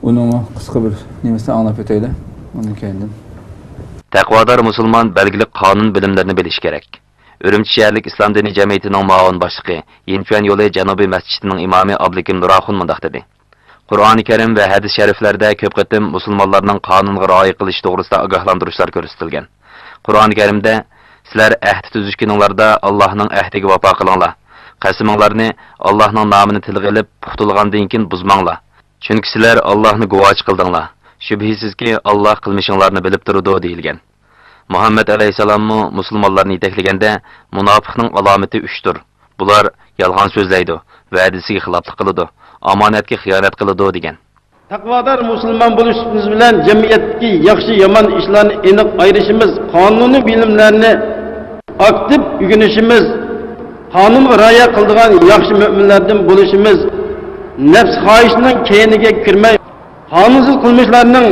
ئۇنىڭمۇ قىسقا بىر نېمىسىنى ئاڭلاپ ئۆتەيلى. ئۇنىڭ كەينىدىن. تەقۋادار مۇسۇلمان بەلگىلىك قانۇن بىلىملىرىنى بىلىشى كېرەك. ئۈرۈمچى شەھەرلىك ئىسلام دىنىي جەمئىيىتىنىڭ مۇئاۋىن باشلىقى، يىنچۈەن يولى جەنۇبىي مەسچىتىنىڭ ئىمامى ئابلىكىم نۇراخۇن مۇنداق دېدى: قۇرئانى كەرىم ۋە ھەدىس شەرىفلەردە كۆپ قېتىم مۇسۇلمانلارنىڭ قانۇنغا رىئايە قىلىشى توغرىسىدا ئاگاھلاندۇرۇشلار كۆرسىتىلگەن. قۇرئانى كەرىمدە، سىلەر ئەھدى تۈزۈشكىنىڭلاردا ئاللاھنىڭ ئەھدىگە ۋاپا قىلىڭلار. قەسىمىڭلارنى ئاللاھنىڭ نامىنى تىلغا ئېلىپ، پۇختىلىغاندىن كېيىن بۇزماڭلار. چۈنكى سىلەر ئاللاھنى گۇۋاھچى قىلدىڭلار. شۈبھىسىزكى، ئاللاھ قىلمىشىڭلارنى بىلىپ تۇرىدۇ، دېيىلگەن. مۇھەممەد ئەلەيھىسسالاممۇ مۇسۇلمانلارنى يېتەكلىگەندە، مۇناپىقنىڭ ئالامىتى ئۈچتۇر. بۇلار يالغان سۆزلەيدۇ، ۋەدىسىگە خىلاپلىق قىلىدۇ، ئامانەتكە خىيانەت قىلىدۇ، دېگەن. تەقۋادار مۇسۇلمان بولۇش سۈپىتىمىز بىلەن جەمئىيەتتىكى ياخشى-يامان ئىشلارنى ئېنىق ئايرىشىمىز، قانۇنىي بىلىملەرنى ئاكتىپ ئۆگىنىشىمىز، قانۇنغا رىئايە قىلىدىغان ياخشى مۆمىنلەردىن بولۇشىمىز، نەپس خاھىشىنىڭ كەينىگە كىرمەي، قانۇنسىز قىلمىشلارنىڭ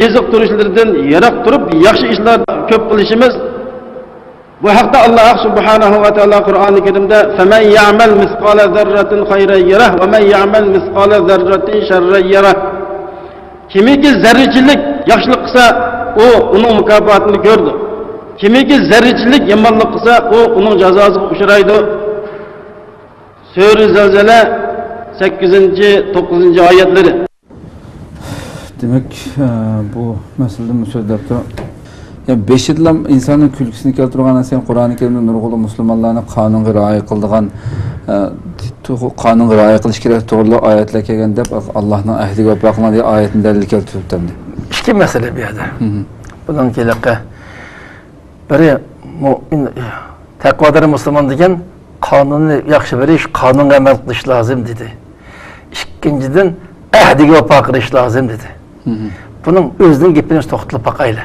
ئېزىقتۇرۇشلىرىدىن يىراق تۇرۇپ، ياخشى ئىشلار كۆپ قىلىشىمىز. بۇ ھەقتە ئاللاھ سۇبھانەھۇ ۋە تائالا قۇرئانى كەرىمدە، فَمَنْ يَعْمَلْ مِثْقَالَ ذَرَّةٍ خَيْرًا يَرَهُ وَمَنْ يَعْمَلْ مِثْقَالَ ذَرَّةٍ شَرًّا يَرَهُ. كىمكى زەررىچىلىك ياخشىلىق قىلسا، ئۇ ئۇنىڭ مۇكاپاتىنى كۆرىدۇ. كىمكى زەررىچىلىك يامانلىق قىلسا، ئۇ ئۇنىڭ جازاسىغا ئۇچرايدۇ. سۈرە زەلزەلە، سەككىزىنچى، توققۇزىنچى ئايەتلىرى. دېمەك، ئە، بۇ مەسىلىدىمۇ سۆزلەپتۇ. يا بېشىدىلا ئىنساننىڭ كۈلكىسىنى كەلتۈرگەن نەرسە، قۇرئانى كەرىمدە نۇرغۇنلىغان مۇسۇلمانلارنى قانۇنغا رىئايە قىلىدىغان، ئە، تو-، قانۇنغا رىئايە قىلىش كېرەك توغرىلىق ئايەتلەر كەلگەن دەپ، ئاللاھنىڭ ئەھدىگە ۋاپا قىلىڭ دېگەن ئايەتنى دەلىل كەلتۈرۈپتۇ ئەمدى. ئىككى مەسىلە بۇ يەردە. مھم. بۇنىڭ ھېلىقى بىرى مۇئمىن، تەقۋادار مۇسۇلمان دېگەن قانۇننى ياخشى بىلىش، قانۇنغا ئەمەل قىلىش لازىم دېدى. ئىككىنچىدىن، ئەھدىگە ۋاپا قىلىش لازىم دېدى. مھم. بۇنىڭ ئۆزىنىڭ گېپىنى توختىلىپ باقايلى.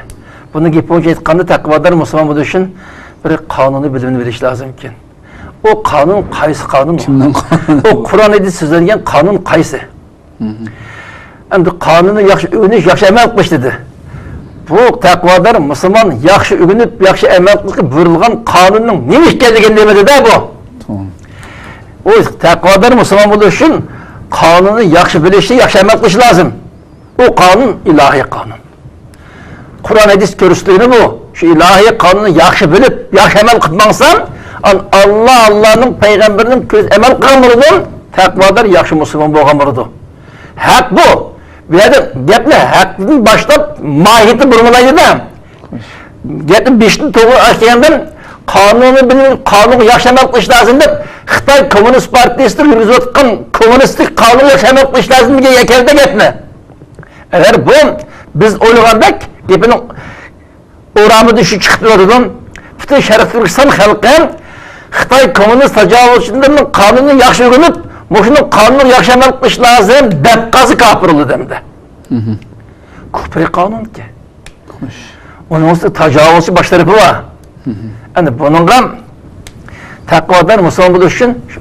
بۇنىڭ گېپى بويىچە ئېيتقاندا، تەقۋادار مۇسۇلمان بولۇش ئۈچۈن بىر قانۇنىي بىلىمنى بىلىش لازىمكەن. ئۇ قانۇن قايسى قانۇن؟ كىمنىڭ قانۇنى؟ ئۇ قۇرئان ھەدىس سۆزلەنگەن قانۇن قايسى؟ مھم. ئەمدى قانۇننى ياخشى ئۆگىنىش، ياخشى ئەمەل قىلىش دېدى. بۇ تەقۋادار مۇسۇلمان ياخشى ئۆگىنىپ، ياخشى ئەمەل قىلىشقا بۇيرۇلغان قانۇننىڭ نېمە ئىكەنلىكىنى دېمىدى-دە بۇ. توغرا. ئۇ تەقۋادار مۇسۇلمان بولۇش ئۈچۈن قانۇننى ياخشى بىلىشى، ياخشى ئەمەل قىلىشى لازىم. ئۇ قانۇن ئىلاھىي قانۇن. قۇرئان ھەدىس كۆرسىتىدىغىنى بۇ. شۇ ئىلاھىي قانۇننى ياخشى بىلىپ، ياخشى ئەمەل قىلىپ ماڭساڭ، ئان-، ئاللا، ئاللانىڭ پەيغەمبىرىنىڭ كۆز ئەمەل قىلغان بولىدۇ، تەقۋادار ياخشى مۇسۇلمان بولغان بولىدۇ. ھەق بۇ. بۇ يەردە گەپنى ھەقتىن باشلاپ، ماھىيىتى بۇرمىلايدۇ-دە. گەپنى بېشىدىن توغرا ئاچقاندا، قانۇننى بىلىپ، قانۇنغا ياخشى ئەمەل قىلىش لازىم دەپ، خىتاي كوممۇنىست پارتىيىسىدا يۈرگۈزۈۋاتقان كوممۇنىستىك قانۇنغا ياخشى ئەمەل قىلىش لازىم دېگەن يەكەندە گەپنى. ئەگەر بۇ بىز ئويلىغاندەك گېپىنىڭ ئورامىدا شۇ چىقىپ تۇرىدۇ. پۈتۈن شەرقىي تۈركىستان خەلقى خىتاي كوممۇنىست تاجاۋۇزچىلىرىنىڭ قانۇنىنى ياخشى ئۆگىنىپ، مۇشۇنىڭ قانۇنىغا ياخشى ئەمەل قىلىش لازىم دەپ قالسا كاپىر بولىدۇ ئەمدى. مھم. كۇفرىي قانۇنكى. خوش. ئۇنىڭ ئۈستىدە تاجاۋۇزچى باش تەرىپى بار. مھم. ئەمدى بۇنىڭغا تەقۋادار مۇسۇلمان بولۇش ئۈچۈن شۇ،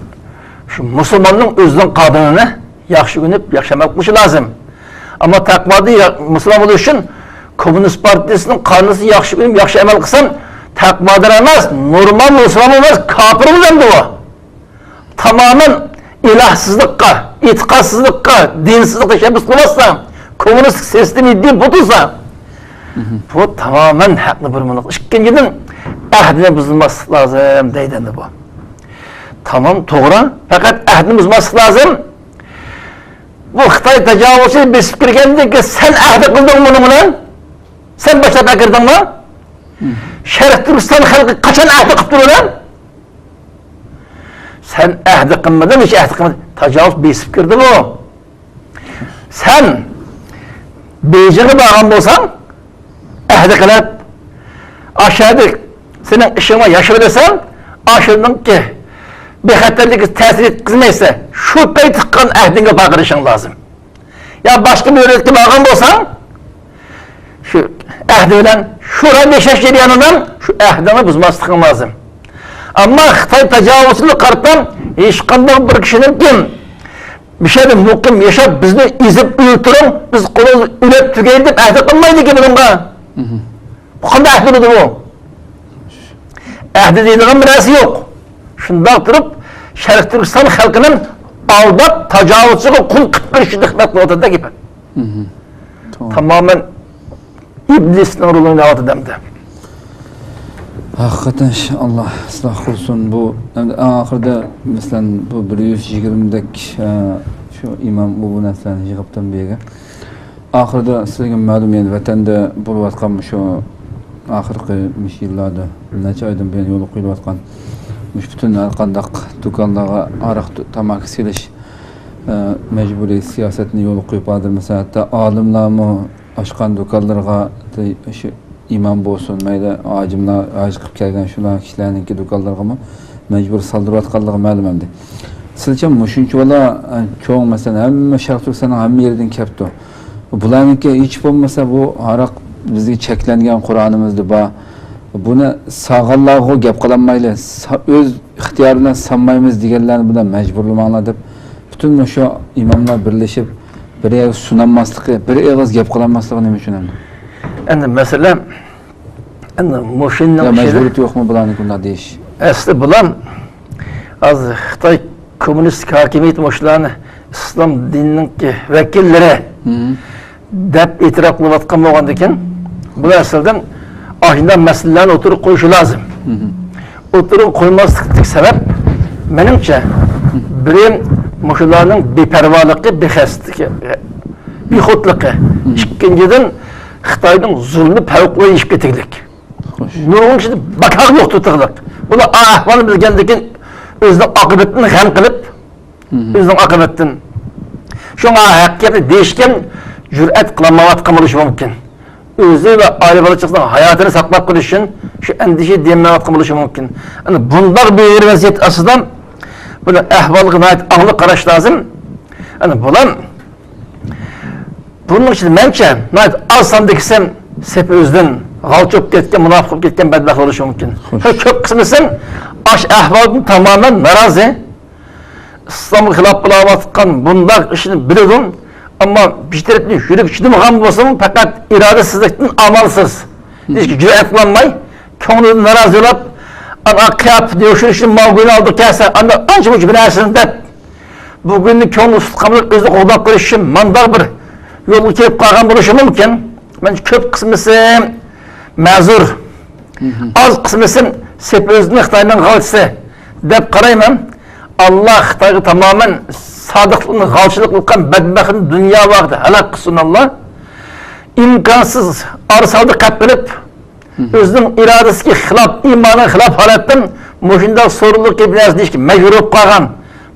شۇ مۇسۇلماننىڭ ئۆزىنىڭ قانۇنىنى ياخشى ئۆگىنىپ، ياخشى ئەمەل قىلىشى لازىم. ئەمما تەقۋادار يا-، مۇسۇلمان بولۇش ئۈچۈن كوممۇنىست پارتىيىسىنىڭ قانۇنىنى ياخشى ئۆگىنىپ، ياخشى ئەمەل قىلسام، تەقۋادار ئەمەس، نورمال مۇسۇلمان ئەمەس، كاپىر بولامدۇ بۇ؟ تامامەن ئىلاھسىزلىققا، ئېتىقادسىزلىققا، دىنسىزلىققا تەشەببۇس قىلىۋاتسا، كوممۇنىستىك سىستېما دىن بۇ تۇرسا، بۇ تامامەن ھەقنى بۇرمىلىق. ئىككىنچىدىن، ئەھدىنى بۇزماسلىق لازىم دەيدۇ ئەمدى بۇ. تامام توغرا، پەقەت ئەھدىنى بۇزماسلىق لازىم. بۇ خىتاي تاجاۋۇزچى بېسىپ كىرگەندىن كېيىن سەن ئەھدى قىلدىڭمۇ بۇنىڭ بىلەن؟ سەن باشلاپ ئەكىردىڭمۇ؟ شەرقىي تۈركىستان خەلقى قاچان ئەھدى قىلىپتۇ بۇنى؟ سەن ئەھدى قىلمىدىڭ، ھېچ ئەھدى قىلمىدىڭ. تاجاۋۇز بېسىپ كىردى بۇ. سەن بېيجىڭغا بارغان بولساڭ، ئەھدى قىلىپ، ئاشۇ يەردە سېنىڭ ئىشىڭ بار، ياشىۋېرىسەن، ئاشۇنىڭكى بىخەتەرلىكىگە تەسىر يەتكۈزمەيسەن. شۇ پەيتتە قىلغان ئەھدىڭگە ۋاپا قىلىشىڭ لازىم. يا باشقا بىر دۆلەتكە بارغان بولساڭ، شۇ ئەھدى بىلەن شۇ رايدا ياشاش جەريانىدا شۇ ئەھدىڭنى بۇزماسلىقىڭ لازىم. ئەمما خىتاي تاجاۋۇزچىلىقىغا قارىتا ھېچقانداق بىر كىشىنىڭكى مۇشۇ يەردە مۇقىم ياشاپ، بىزنى ئېزىپ ئۆلتۈرۈڭ، بىز قولىمىز ئۆلۈپ تۈگەيلى دەپ ئەھدى قىلمايدىكەن بۇنىڭغا. مھم. بۇ قانداق ئەھدى بولىدۇ بۇ؟ ئەھدى دەيدىغان بىر نەرسە يوق. شۇنداق تۇرۇپ، شەرقىي تۈركىستان خەلقىنى ئالداپ، تاجاۋۇزچىغا قۇل قىلىپ بېرىشنى خىزمەت قىلىۋاتىدۇ گېپى. مھم. توغرا. تامامەن ئىبلىسنىڭ رولىنى ئويناۋاتىدۇ ئەمدى. ھەقىقەتەن، ئاللا ئىسلاھ قىلسۇن. بۇ ئەمدى ئەڭ ئاخىرىدا، مەسىلەن، بۇ بىر يۈز يىگىرمىدەك، ئە، شۇ ئىمام بۇ، بۇ نەرسىلەرنى يىغىپتۇ بۇ يەرگە. ئاخىرىدا سىزگە مەلۇم، يەنى ۋەتەندە بولۇۋاتقان مۇشۇ ئاخىرقى مۇشۇ يىللاردا نەچچە ئايدىن بۇيان يولغا قويۇلۇۋاتقان مۇشۇ پۈتۈن ھەر قانداق دۇكانلارغا ھاراق، تاماكا سېلىش، ئە، مەجبۇرىي سىياسەتنى يولغا قويۇپ، ھازىر مىسال، ھەتتا ئالىملارمۇ ئاچقان دۇكانلىرىغا، شۇ ئىمام بولسۇن، مەيلى ھاجىملار، ھاج قىلىپ كەلگەن شۇنداق كىشىلەرنىڭكى دۇكانلىرىغىمۇ مەجبۇر سالدۇرۇۋاتقانلىقى مەلۇم ئەمدى. سىلچە مۇشۇنچىۋالا، ئە، چوڭ، مەسىلەن، ھەممە شەرقىي تۈركىستاننىڭ ھەممە يېرىدىن كەپتۇ. بۇلارنىڭكى ھېچ بولمىسا بۇ ھاراق بىزگە چەكلەنگەن قۇرئانىمىزدا بار. بۇنى سالغانلارغا گەپ قىلالمايلى. سا-، ئۆز ئىختىيارى بىلەن سالمايمىز دېگەنلەرنى بۇلار مەجبۇرلىماڭلار دەپ پۈتۈن مۇشۇ ئىماملار بىرلىشىپ بىر يەرگە سۇنالماسلىقى، بىر ئېغىز گەپ قىلالماسلىقى نېمە ئۈچۈن ئەمدى؟ ئەمدى مەسىلە، ئەمدى مۇشۇنىڭ يا ئىچىدە مەجبۇرىيىتى يوقمۇ بۇلارنىڭ بۇنداق دېيىش؟ ئەسلى بۇلار ھازىر خىتاي كوممۇنىستىك ھاكىمىيىتى مۇشۇلارنى ئىسلام دىنىنىڭكى ۋەكىللىرى مم. دەپ ئېتىراپ قىلىۋاتقان بولغاندىكىن، بۇلار ئەسلىدىن ئاشۇنداق مەسىلىلەرنى ئوتتۇرىغا قويۇشى لازىم. مم. ئوتتۇرىغا قويماسلىقتىكى سەۋەب، مېنىڭچە، بىرى، مۇشۇلارنىڭ بىپەرۋالىقى، بىخەستىلىكى، بىخۇدلۇقى. مم. ئىككىنچىدىن، خىتاينىڭ زۇلمى پەۋقۇلئاددە ئېشىپ كېتىگلىك. خوش. نۇرغۇن كىشىنى بىكارغا ئوقۇتىدىغلىق. بۇلار ئەھۋالنى بىلگەندىن كېيىن ئۆزىنىڭ ئاقىۋىتىنى غەم قىلىپ، مم. ئۆزىنىڭ ئاقىۋىتىدىن. شۇڭا ھەقىقەتنى دېيىشكە جۈرئەت قىلالمايۋاتقان بولۇشى مۇمكىن. ئۆزى ۋە ئائىلە بالا-چاقىسىنىڭ ھاياتىنى ساقلاپ قېلىش ئۈچۈن شۇ ئەندىشە دېيەلمەيۋاتقان بولۇشى مۇمكىن. ئەنە بۇنداق بىر ۋەزىيەت ئاستىدا بۇ ئەھۋالغا ناھايىتى ئاڭلىق قاراش لازىم. ئەنە بۇلار، بۇنىڭ ئىچىدە مەنچە ناھايىتى ئاز ساندىكىسى سېپى ئۆزىدىن غالچ بولۇپ كەتكەن، مۇناپىق بولۇپ كەتكەن بەتبەخت بولۇشى مۇمكىن. خوش. ھە، كۆپ قىسمىسى ئاشۇ ئەھۋالدىن تامامەن نارازى. ئىسلامغا خىلاپ قىلىۋاتقان بۇنداق ئىشنى بىلىدۇ، ئەمما بىر تەرەپتىن يۈرىكى چىدىمىغان بولسىمۇ، پەقەت ئىرادىسىزلىكتىن ئامالسىز، دېيىشكە جۈرئەت قىلالماي، كۆڭلىدىن نارازى بولۇپ، ئانا قىياپىتىنى يوشۇرۇشنى، ماۋۇ كۈنى ئالدى كەلسە، ئانا ئانچە-مۇنچە بىر نەرسىنى دەپ، بۇ كۈننى كۆڭلى ئۇسسۇلۇق قىلىپ ئۆزىنى قوغداپ قېلىش ئۈچۈن مانداق بىر يولغا كېلىپ قالغان بولۇشى مۇمكىن. مەنچە كۆپ قىسمىسى مەزۇر، ئاز قىسمىسى سېپى ئۆزىنى خىتاينىڭ غالچىسى دەپ قارايمەن. ئاللا خىتايغا تامامەن سادىقلىقنى غالچىلىق قىلغان بەتبەختنى دۇنيا ۋە ئاخىرەتتە ھالاك قىلسۇن ئاللا. ئىمكانسىز، ئارىسىدا قېلىپ قېلىپ، ئۆزىنىڭ ئىرادىسىگە خىلاپ، ئىمانىغا خىلاپ ھالەتتىن مۇشۇنداق سورۇنلۇق گەپ نەرسە دېيىشكە مەجبۇر بولۇپ قالغان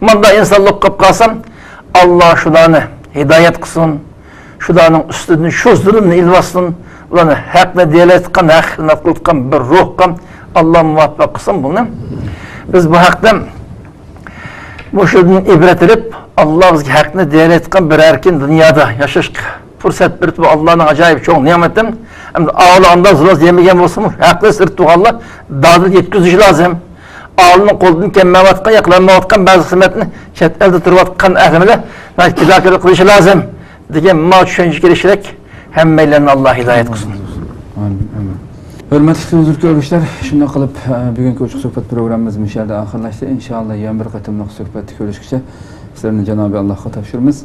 مۇنداق ئىنسانلار بولۇپ قالسا، ئاللا شۇلارنى ھىدايەت قىلسۇن. شۇلارنىڭ ئۈستىدىن شۇ زۇلۇمنى ئېلىۋالسۇن. ئۇلارنى ھەقنى دېيەلەيتقان، ھەق خىزمەت قىلىدىغان بىر روھقا ئاللا مۇۋەپپەق قىلسۇن بۇنى. بىز بۇ ھەقتە مۇشۇدىن ئىبرەت ئېلىپ، ئاللا بىزگە ھەقنى دېيەلەيتقان بىر ئەركىن دۇنيادا ياشاشقا پۇرسەت بېرىپ، بۇ ئاللانىڭ ئاجايىپ چوڭ نېمىتى. ئەمدى ئاۋۇلا ئانداق زۇلۇم يېمىگەن بولسىمۇ، ھەقنى سىرت تۇرغانلار دادىل يەتكۈزۈشى لازىم. ئالىمنىڭ قولىدىن كەلمەيۋاتقان، يا قىلالمايۋاتقان بەزى خىزمەتنى چەت ئەلدە تۇرۇۋاتقان ئەھلىمىلەر پىداكارلىق قىلىشى لازىم دېگەن ماڭا چۈشەنچە كېلىشلىك. ھەممەيلەننى ئاللا ھىدايەت قىلسۇن. ئامىن، ئامىن. ھۆرمەتلىك تېلېۋىزور كۆرگۈچىلەر، شۇنداق قىلىپ، ئە، بۈگۈنكى ئوچۇق سۆھبەت پروگراممىمىز مۇشۇ يەردە ئاخىرلاشتى. ئىنشائاللا، يەنە بىر قېتىملىق سۆھبەتتە كۆرۈشكىچە سىلەرنى جانابى ئاللاغا تاپشۇرىمىز.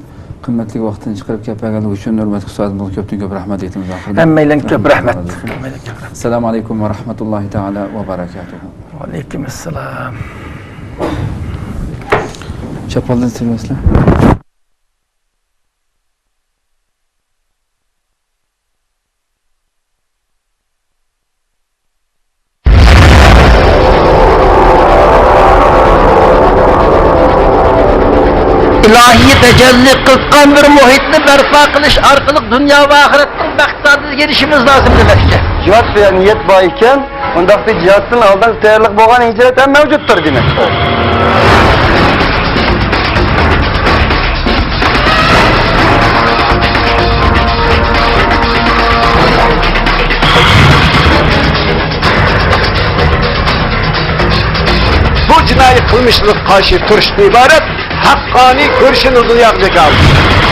قىممەتلىك ۋاقتىنى چىقىرىپ كەپ بەرگەنلىكى ئۈچۈن ھۆرمەتلىك ئۇستازىمىزغا كۆپتىن كۆپ رەھمەت ئېيتىمىز ئاخىرىدا. ھەممەيلەنگە كۆپ رەھمەت. ھەممەيلەنگە كۆپ رەھمەت. ئەسسالامۇ ئەلەيكۇم ۋە رەھمەتۇللاھى تەئالا ۋە بەرەكاتۇھۇ. ۋەئەلەيكۇم ئەسسالام. چاپانلىرىنى سېلىۋەتسىلە. ئىلاھىي تەجەللى قىلغان بىر مۇھىتنى بەرپا قىلىش ئارقىلىق دۇنيا ۋە ئاخىرەتنىڭ بەختىيارلىقىغا يېتىشىمىز لازىم دېمەكچى. جىھاد دېگەن نىيەت بار ئىكەن، ئۇنداقتا جىھادتىن ئالدىن تەييارلىق بولغان ھىجرەت ھەم مەۋجۇتتۇر دېمەكتۇر. بۇ جىنايى قىلمىشلارغا قارشى تۇرۇشتىن ئىبارەت ھەققانىي كۈرىشىنى دۇنياغا جاكارلىدى.